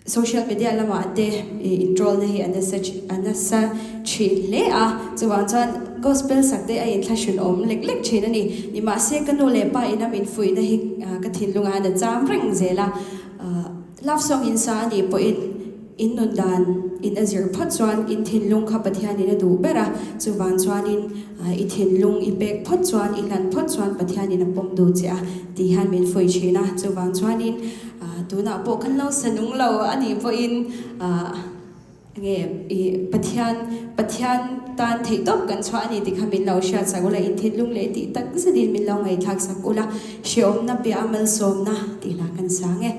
Social media lamah te in-troll na hi a nasa a nasa thin hle a, chuvang chuan gospel sak te a inthlahrun awm lek lek thin a ni. Nimahse ka nu leh pa ina min fuihna hi ka thinlungah hian a cham reng zel a, love song in sa a nih pawhin in nun dan in a zir phawt chuan in thinlung kha Pathianin a duh ber a, chuvang chuanin i thinlung i pek phawt chuan i hlan phawt chuan Pathianin a pawm duh che a tih hian min fuih thin a, chuvang chuanin Tunah pawh kan lo sa nung lo a nih pawhin nge i Pathian Pathian tan theih tawp kan chhuah a ni tih kha min lo hriat sak ula, in thinlung leh tih tak zetin min lo ngaihthlak sak ula, hrehawmna piah a malsawmna tih hla kan sang e.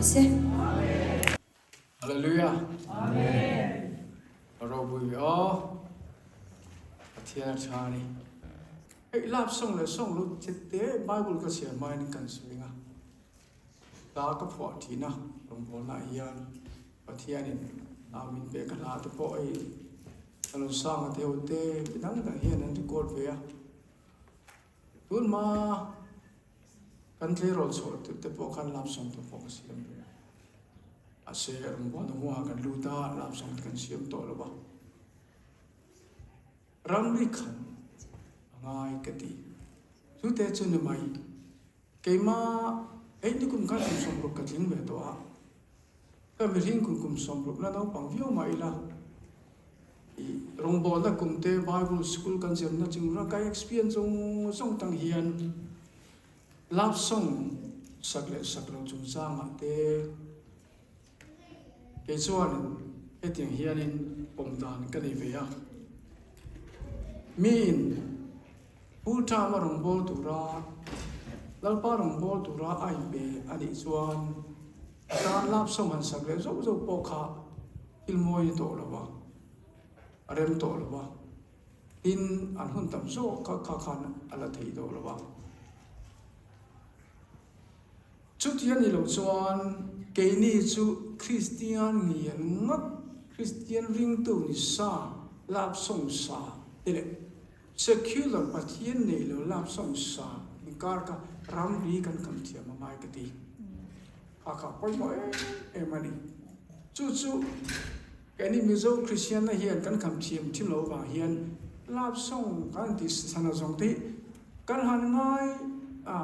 se. Hallelujah. Amen. Ropui ve aw. Pathian a tha ni. Hei lap song leh song lu te Bible ka chhiar hmain kan sawi nga. Hla ka phuah thin a, rawngbawlnaah hian Pathianin a min pek a hla te pawh hei ka lo sang a te ho te mi dang dang hian an record ve a. Tun hma kan tleirawl chhuah tirh te pawh khan lap song te pawh ka siam ve a. Mahse rawngbawlna huangah kan lut a, lap song te kan siam tawh lo va. Ramri khan a ngai ka ti. Chute chu ni mai. Keimah hei nikum khan kum 60 ka tling ve tawh a, ka mihring kum kum 60 na naupang viau mah ila, i rawngbawlna kum te Bible school kan zirna chung rang ka experience zawng zawng tang hian love song sak leh sak lo chungchangah te kei chuan hetiang hianin pawm dan ka nei ve a. Miin. Pu Tama rawngbâwl tura Lalpa rawngbâwl tura a inpe a nih chuan a tân lap sawm han sak leh zauh zauh pawh kha thil mawi ni tawh lo va, a rem tawh lo va, tin, an hun tam zawk kha kha khan a la thei tawh lo va. Chuti a nih loh chuan keini chu Kristian ngian ngat, Kristian ringtu ni sa, lap sawng sa te leh Secular Pathian nei lo lap sawng sa inkar kha ramri kan kam thiam a ngai ka ti. Kha kha pawimawh em em a ni. Chu chu keini Mizo Kristianna hian kan kam thiam thin lo vang hian lap sawng kan tih sana zawng te hi kan han ngai a,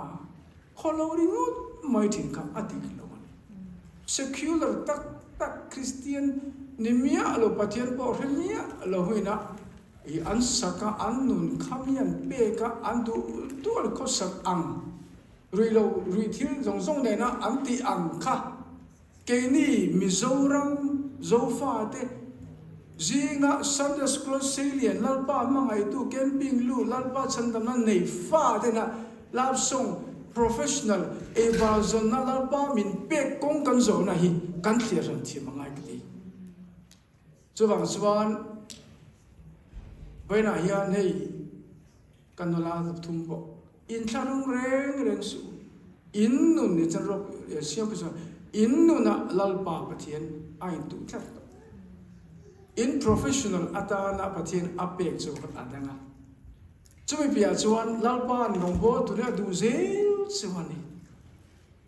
khaw lo ringawt mai thin kha a dik lo a ni. Secular tak tak Kristian ni miah lo Pathian pawh hre miah lo huinah I an sak a, an nun kha mi an pek a, an duh duh an khawsak ang, ruih lo ruih thil zawng zawng nena an tih ang kha keini Mizoram Zofate zinga Sunday School Seilian Lalpa hmangaihtu camping lu Lalpa chhandamna nei fa tena love song professional eibar zawnna Lalpa min pek kawng kan zawhna hi kan thlir hran thiam a ngai ka ti. Chuvang chuan vawiinah hian hei ka nula thum pawh inthlahrung reng reng suh u, in nun ni chuan rawk siam chuan in nunah Lalpa Pathian a intuh tlat tawh. In professional atana Pathian a pek chu a dang a, chumi piah chuan Lalpa'n rawngbâwl turin a duh zel chu a ni.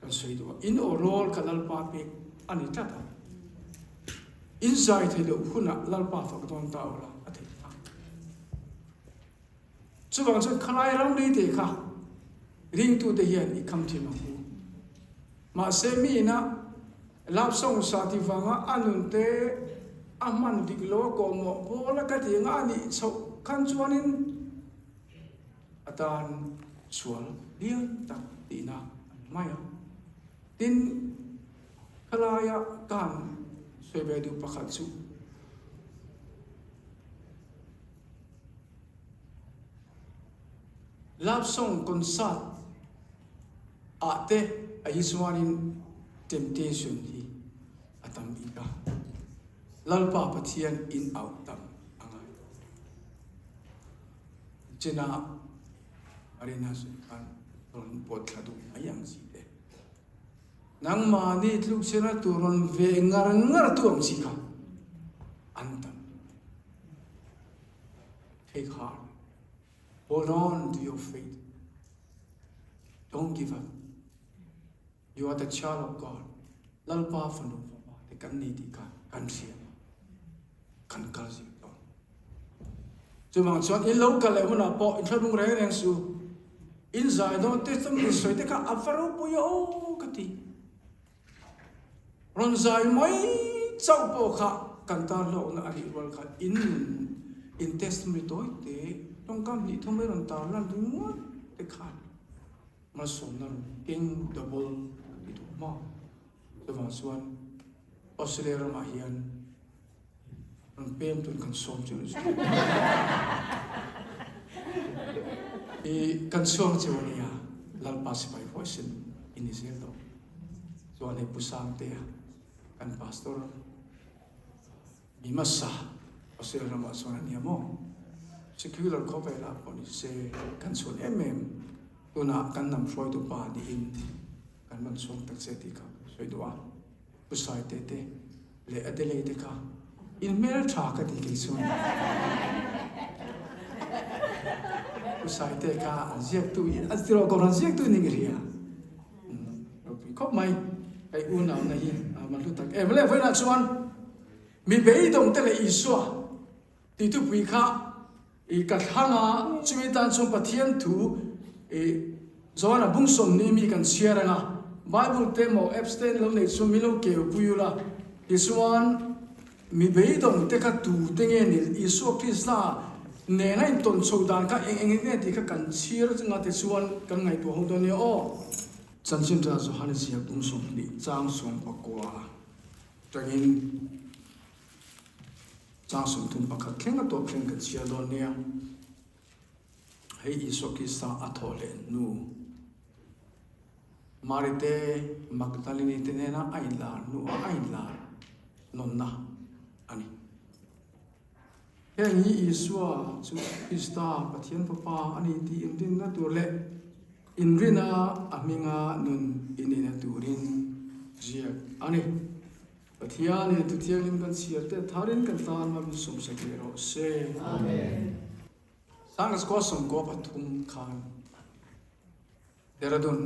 Kan sawi duh a, in aw rawl kha Lalpa pek a ni tlat a, in zai thei loh hunah Lalpa fak dawn ta ula a theih ta. Chuvang chuan khalai ramri te kha ringtute hian i kham thiam ang u. Mahse mi ina lap song sa ti vanga a nun te a hman dik lo a kawhmawh bawl a ka ti anga a nih chhoh khan chuanin atan sual lian tak tihna a ni mai a. Tin, khalaia ka han sawi ve duh pakhat chu, Love song concert ah te a hi chuanin temptation hi a tam bik a, Lalpa Pathian in auh tam a ngai. China Arena sawi khan rawn pawt thla duh mai ang chi te. Nangmahni tluk chhena tur rawn ve ngar ngar tu ang chi kha an tam. Take heart. Hold on to your faith. Don't give up. You are the child of God. Lalpa fanu fapa te kan ni tih kha kan hria a, kan kal zir dawn. Chuvang chuan in lo kal leh hunah pawh in thlalung reng reng su. In zai dawn te chu in sawi te kha a va ropui a aw ka ti. Rawn zai mai chauh pawh kha kan tan hlawkna a nih rual kha in nun in testimony tawi te tawngkam hnih thum mai rawn tarlan ringawt te khan Malsawmna rawn keng double ka ti duh hma. Chuvang chuan Australia ramah hian rawn pem tun kan sawm chu ni chu. I kan chhuang cheu ania Lalpa sipai huaisin i ni zel dawn. Chuan hei Pu Sangtea kan pastor mi hmasa Australia ramah chuan a nia maw? Secular khawvelah pawh ni se kan chhuan em em tunah kan hnam hruaitu pa niin kan rawn chhuak tak che tih kha sawi duh a. Pu Saite te leh Adelaide te kha in hmel tha ka ti kei chuan. Pu Saite kha an ziaktu a tiraw kohhran ziaktu in eng hria. Ropui khawp mai hei unauna hi a va hlu tak em. Le vawiinah chuan mi beidawng te leh Isua titupui kha i ka thlang a, chumi tan chuan Pathian thu i Johana bung sawmni mi kan chhiar ang a, Bible te emaw apps te in lo neih chuan min lo keu pui ula, tichuan mi beidawng te kha tu te nge ni Isua Krista nena intawn chho dan kha eng eng nge tih kha kan chhiar chunga tichuan kan ngaihtuah ho dawn nia aw. Chanchin tha Johana ziak bung 20 chang 19 tangin. Chang 31 thleng a tawp thleng kan chhiar dawn nia. Hei Isua Krista a thawh leh hnu Mari te Magdalene te nena a inlar hnuah a inlar nawnna a ni. Heng hi Isua chu Krista Pathian Fapa a ni tih inrinna tur leh inrina a hminga nun inneihna turin ziak a ni. Pathianin thu thianghlim kan chhiar te tharin kan tan hma min sawmsak leh rawh se. Amen. Sangkas khua 93 khan Dehradun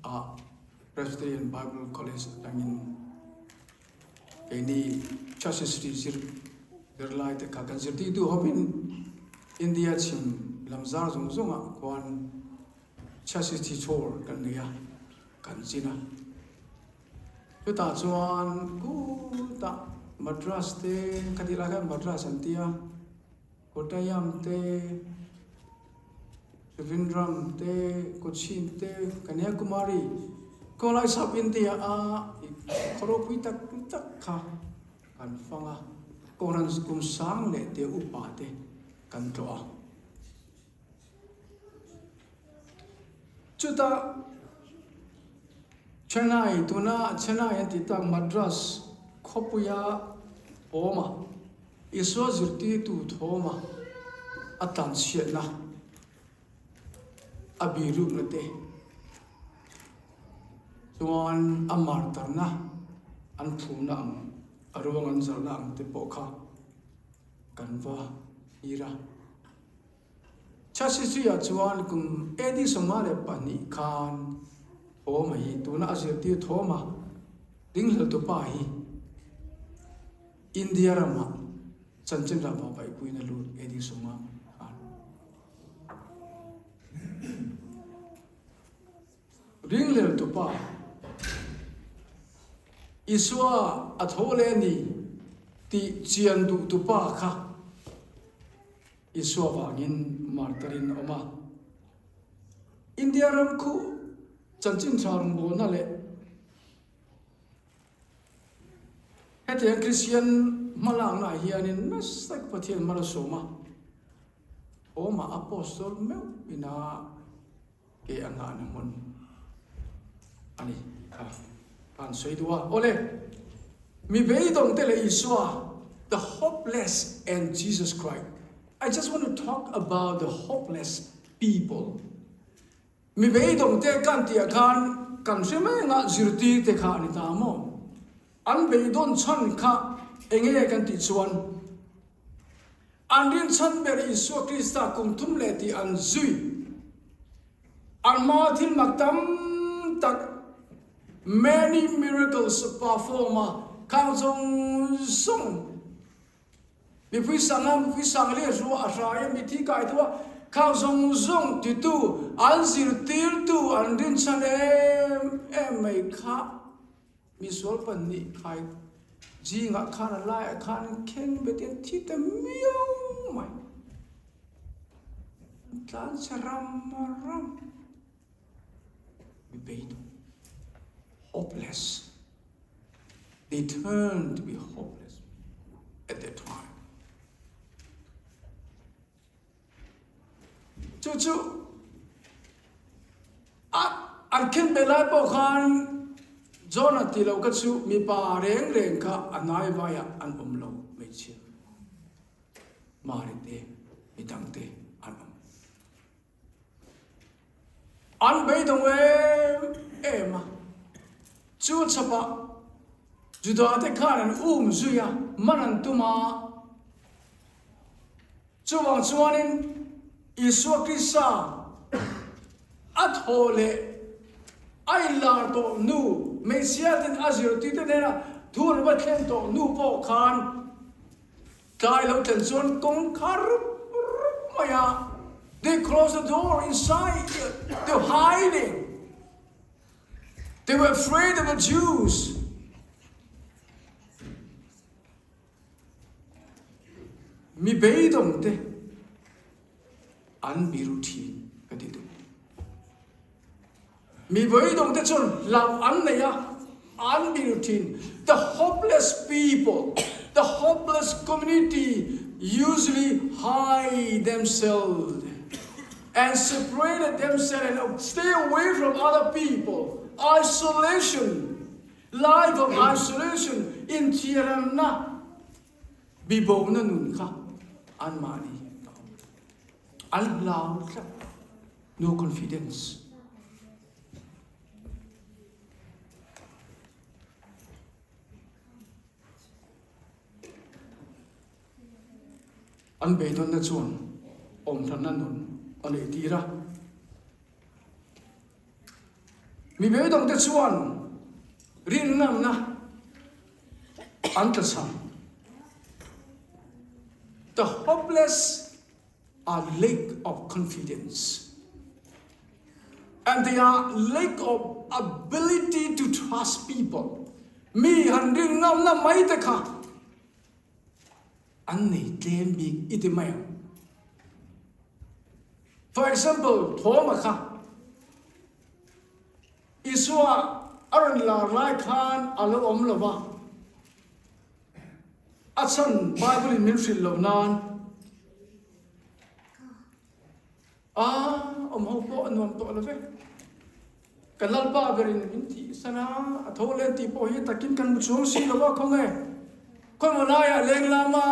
ah Presbyterian Bible College atangin keini Church History zir zirlai te kha kan zirtirtu hovin India chhim lam zar zawng zawngah khuan Church History chhawr kan nei a, kan zin a. Chutah chuan kutah Madras te khatih lai khan Madras an ti a, Kottayam te, Trivandrum te, Cochin te, Kanyakumari, khawlai South India a khaw ropui tak tak kha kan fang a, Kohhran kum sang leh te upa te kan tlawh a. Chutah Chennai, tuna Chennai an tih tak Madras khawpuia awm a, Isua zirtirtu thawma a tlanchhiatna, a birukna te chuan a martarna an phumna ang, a ruang an zalhna ang te pawh kha kan va thlir a. Chasisui-ah chuan kum AD 52 khan Thawma hi tuna a zirtir Thawma dinghleltupa hi India ramah chanchin rah vahvaihpuiin a lut AD 50 khan. Ringleltupa Isua a tho leh a ni tih chian duhtupa kha Isua vangin martarin a awm a. India ram khu chanchin tha rawngbawlna leh hetiang Kristian hmalakna ah hianin nasa tak Pathian hmala sawm a, Thawma Apostol meuh ina ke a nghahna hmun a ni kha ka han sawi duh a. Awle, mi beidawng te leh Isua, the hopeless and Jesus Christ. I just want to talk about the hopeless people. Mi beidawng te kan tih ah khan kan hre mai anga zirtir te kha a ni ta maw? An beidawn chhan kha enge kan tih chuan An rinchhan ber Isua Krista kum thum leh tih an zui. An hmaa thil mak tam tak, many miracles perform, a khang zawng zawng mipui sanga mipui sang leh ruah a hrai a, mithi kai deuh a, khang zawng zawng titu an zirtirtu an rinchhan em em mai kha. Misual pahnih khai zingah khan a laiah khan an khen bet in thi ta miau mai. An tlan chhe ram ram. Mi beidawng. Hopeless. They turned to be hopeless at that time. Chu chu a an khen beh lai pawh khan. John-a tih loh kha chu mipa reng reng kha a hnaivaiah an awm lo hmeichhia. Mari te, midang te an awm. An beidawng em em a, chu chhapah Juda te khan an um zui a, man an tum a. Chuvang chuanin Isua Krista a thaw leh a inlar tawh hnu, hmeichhiatin a zirtirte hnena thu an va thlen tawh hnu pawh khan Tlai lo thlen chuan kawngkhar rup rup mai a, They closed the door inside to hiding. They were afraid of the Jews. Mi beidawng te an biru thin ka ti duh. Mi beidawng te chuan hlauh an nei a, an biru thin. The hopeless people, the hopeless community usually hide themselves and separated themselves and stay away from other people. Isolation, life of isolation, inthiaranna, bibona nun kha anmahni a awm. An hlau tlat. No confidence. An beidawnna chuan awmhranna nun a neih tir a. Mi beidawngte chuan rinngamna an tlachham. The hopeless are lack of confidence and they are lack of ability to trust people. Mi han rin ngamna mai te kha an nei tlem bik i ti mai ang. For example, Thawma kha Isua a rawn lar lai khan a lo awm lo va. A chhan Bible in min hrilh loh nan a awm ho pawh a nuam tawh lo ve. Ka Lalpa berin min tih san a, a tho len tih pawh hi takin kan hmu chuang si lo a, khawnge khawimaw laiah leng lama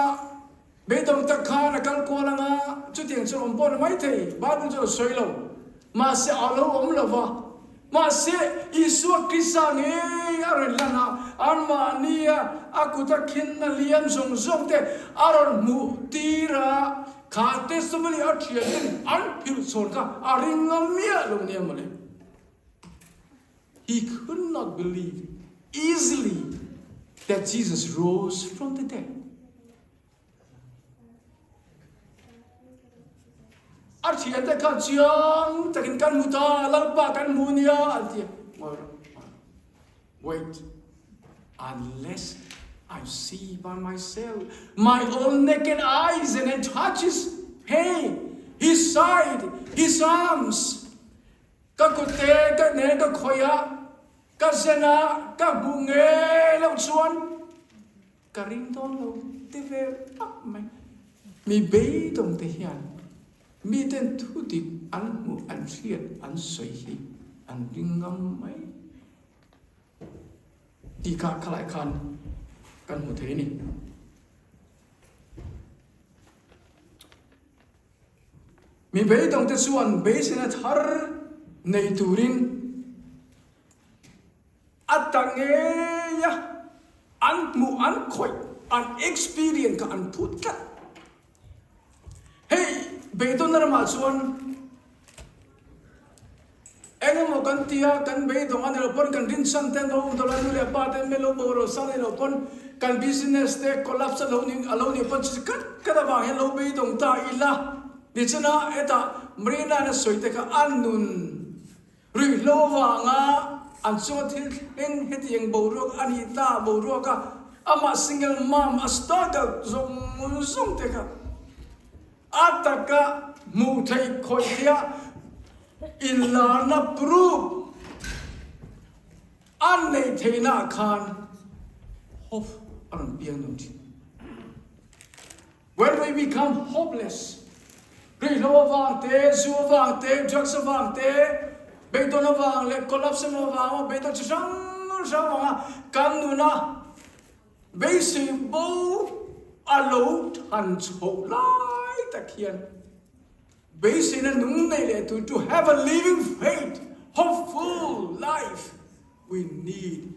beidawng tak khan a kal kual anga chutiang chu awm pawh ni maithei, Bible chuan a sawi lo. Mahse a lo awm lo va. Mahse Isua Krista ngei a rawn lan a, anmahnia a kut a khinna liam zawng zawng te a rawn hmuh tir a, kha testimony a thian ten an philh chhawn kha a ring ngam miah lo nia mawle. He could not believe easily that Jesus rose from the dead. A thiante khan chiang takin kan hmu ta, Lalpa kan hmu nia an ti a. Ngawi rawh, wait, unless I see by myself, my own naked eyes and I touch his pain, his side, his arms. Ka kut te ka nen ka khawih a, ka zen a, ka hmuh ngei loh chuan Ka ring dawn lo ti ve tak mai. Mi beidawng te hian miten thu dik an hmuh an hriat an sawi hi an ring ngam mai tih kha khalai khan kan hmu thei a ni. Mi beidawng te chuan beiseina thar nei turin A ta ngei a, an hmuh, an khawih, an experience kha an phut tlat. Hei beidawnna ramah chuan eng emaw kan ti a, kan beidawng a ni lo pawn, kan rinchhan te an lo awm tawh lo, nu leh pa te an lo boral sa a ni lo pawn, kan business te collapse a lo ni a lo nih pawn chi khat khat avang hian lo beidawng ta ila. Nichina hetah Marina-in a sawi te kha a nun Ruihhlo avanga an chunga thil thleng hetiang boruak a nih ta boruak a, amah single mom a struggle zawng zawng te kha a taka hmuh theih khawih theih a inlarna proof a neih theihna ah khan hope a rawn piang dawn thin. When we become hopeless, ruihhlo avang te, zu avang te, drugs avang te, beidawn avang leh collapse avang a beidawn chi hrang hram ang a, kan nuna beisei bo a lo than chhoh lai tak hian beiseina nung nei leh tur to have a living faith, hopeful life we need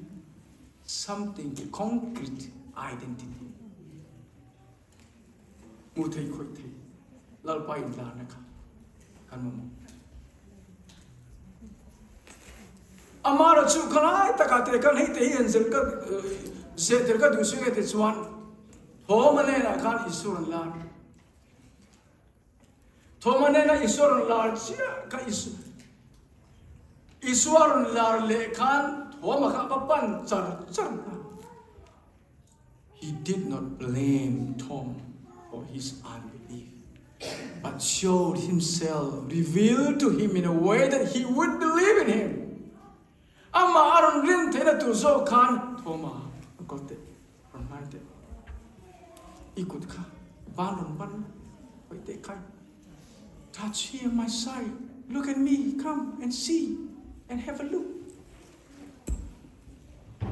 something concrete identity. Hmu thei khawih thei Lalpa inlarna kha kan mamawh. Amara chu khalai takah te khan hei te hi han zel ka zeh tel ka duh si nge te chuan Thoma hnenah khan Isua rawn lar. Thoma hnena Isua rawn lar chiah kha Isua Isua rawn lar leh khan Thoma kha va pan char char hna. He did not blame Tom for his unbelief, but showed himself, revealed to him in a way that he would believe in him. Amah a rawn rin theihna tur zawk khan Thoma a kal teh, rawn hnai teh. I kut kha van rawn ban hawi teh khai. Touch here my side, look at me, come and see and have a look.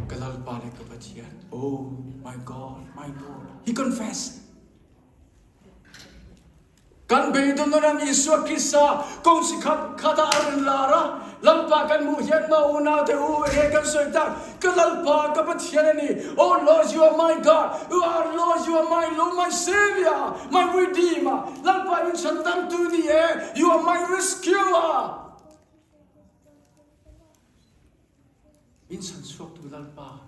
Ka Lalpa le ka Pathian, Oh my God, my Lord, he confessed. Kan beidawng ram Isua Krista kong si khat khata a rin lar a, Lalpa kan hmuh hian ma unau te u he kan sawi tak, ka Lalpa ka Pathian a ni, Oh Lord, you are my God, you are Lord, you are my Lord, my Savior, my Redeemer, Lalpa min chhandamtu ni e, you are my rescuer. Min chhan chhuaktu Lalpa,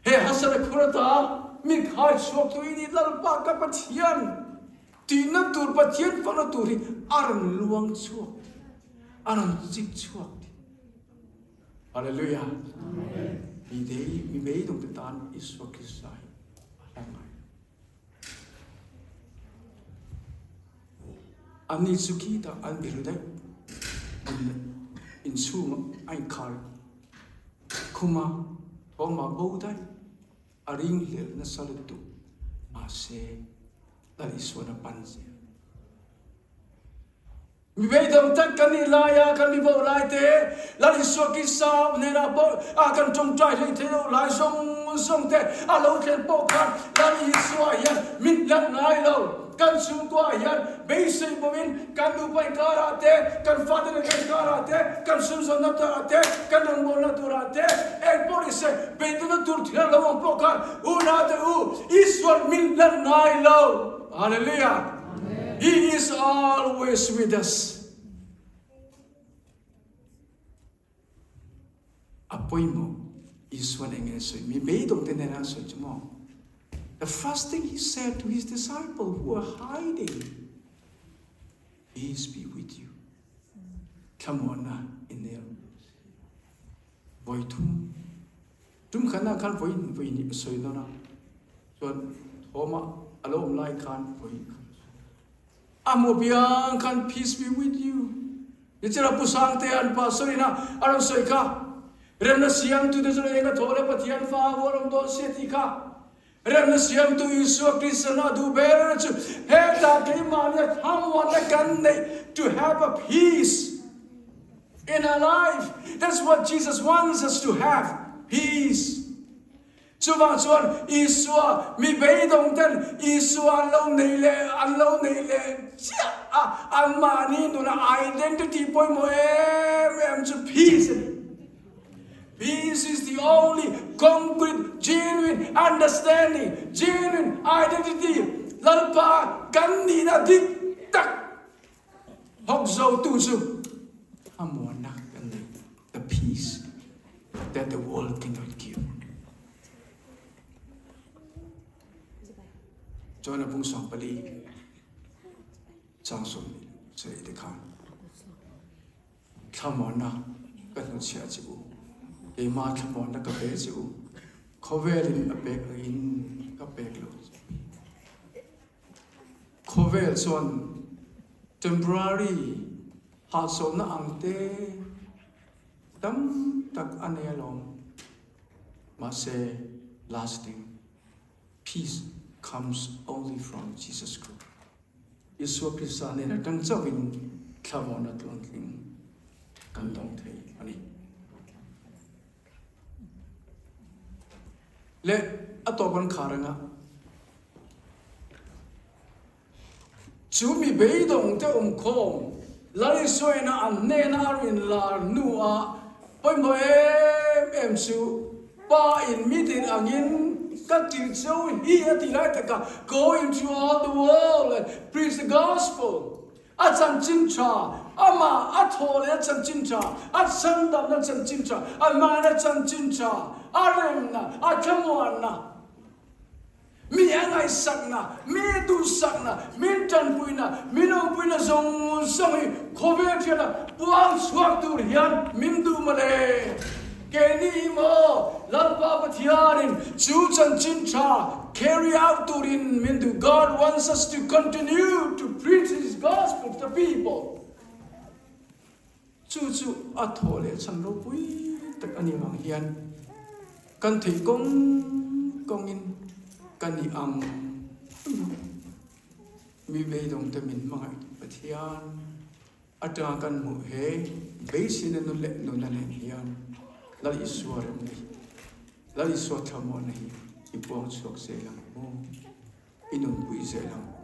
he hasana khur ata min khai chhuaktu i ni Lalpa ka Pathian, tihna tur Pathian fakna tur hi a rawn luang chhuak ti, a rawn chik chhuak ti. Hallelujah. Mi dei, mi beidawng te tan Isua Krista hi a hla ngai. Anni chu khitah an biru daih an inchhungah a inkhar khum a, thawmah bo daih a ringhlelh nasa lutuk mahse Lal Isuan a pan zel. Mi beidawng tak kan nih laia kan mi bo lai te, Lal Isua Krista hnenah pawh a kan tawngtai hlei thei loh lai zawng zawng te a lo thlen pawh khan Lal Isua hian min hlat ngai lo. Kan chhungkuaah hian beisei bawmin kan nupa inkarah te, kan fate nen kan inkarah te, kan sumzawnna turah te, kan rawngbawlna turah te, eng pawh ni se beidawnna tur thil a lo awm pawh khan unaute u Isua'n min hlat ngai lo. Hallelujah! He is always with us. A pawimawh Isuan eng nge sawi? Mi beidawng te hnenah a sawi chu maw? The first thing he said to his disciple who were hiding, Peace be with you. Thlamuanna in nei ang. Vawi thum. Tum khatna khan vawi vawi hnih a sawi nawn a. Chuan thawma a lo awm lai khan vawi khat a sawi. A hmuh piang khan peace be with you. Nichina Pu Sangte an pastor in a a rawn sawi kha. Remna siamtu te chu eng a thaw le Pathian fa a vuah rawng dawn sia tih kha. Remna siamtu Isua Kristian a duh ber chu hetah keimahni a thlamuanna kan neih to have a peace in our life. That's what Jesus wants us to have, peace. Chuvang chuan Isua mi beidawng ten Isua an lo neih leh an lo neih leh chiah a, anmahni nuna identity pawimawh em em chu peace a ni. Peace is the only concrete, genuine understanding, genuine identity, Lalpa kan nihna dik tak hawk zotu chu a muanna kan nei, the peace that the world cannot give. Chuan a bung 14 chang 27 te khan Thlamuanna ka hnutchhiah che u, keimah thlamuanna ka pe che u, khawvelin a pek angin ka pek lo che u. Khawvel chuan temporary hahchawlhna ang te tam tak a nei alawm, mahse lasting peace comes only from Jesus Christ. Isua Krista nen atang chauhin thlavawna tluantling kan dawng thei a ni. Le, a tawp an khar anga. Chu mi beidawng te awmkhawm Lal Isuaina an hnena a rin lar hnuah pawimawh em em chu Pa in mi tir angin ka tirh cheu hi a ti lai taka Go into all the world and preach the gospel A chanchin tha, amah a thaw leh a chanchin tha, a chhandamna chanchin tha, a hmaina chanchin tha, a remna, a thlamuanna. Mi a ngaihsakna, mi duhsakna, min tanpuina, min awmpuina zawng zawng hi khawvel hriata puang chhuak tur hian min duh mawle. Keini hi maw Lalpa Pathianin chu chanchin tha carry out turin min duh. God wants us to continue to preach His gospel to the people. Chu chu a thawh leh chhan ropui tak a nih vang hian kan theih kawng kawngin ka nih ang ang a, mi beidawngte min hmangaih Pathian atanga kan hmuh he beiseina nun leh nuna nen hian Lal Isua remna hi, Lal Isua thlamuanna hi i puang chhuak zel ang maw? I nunpui zel ang u.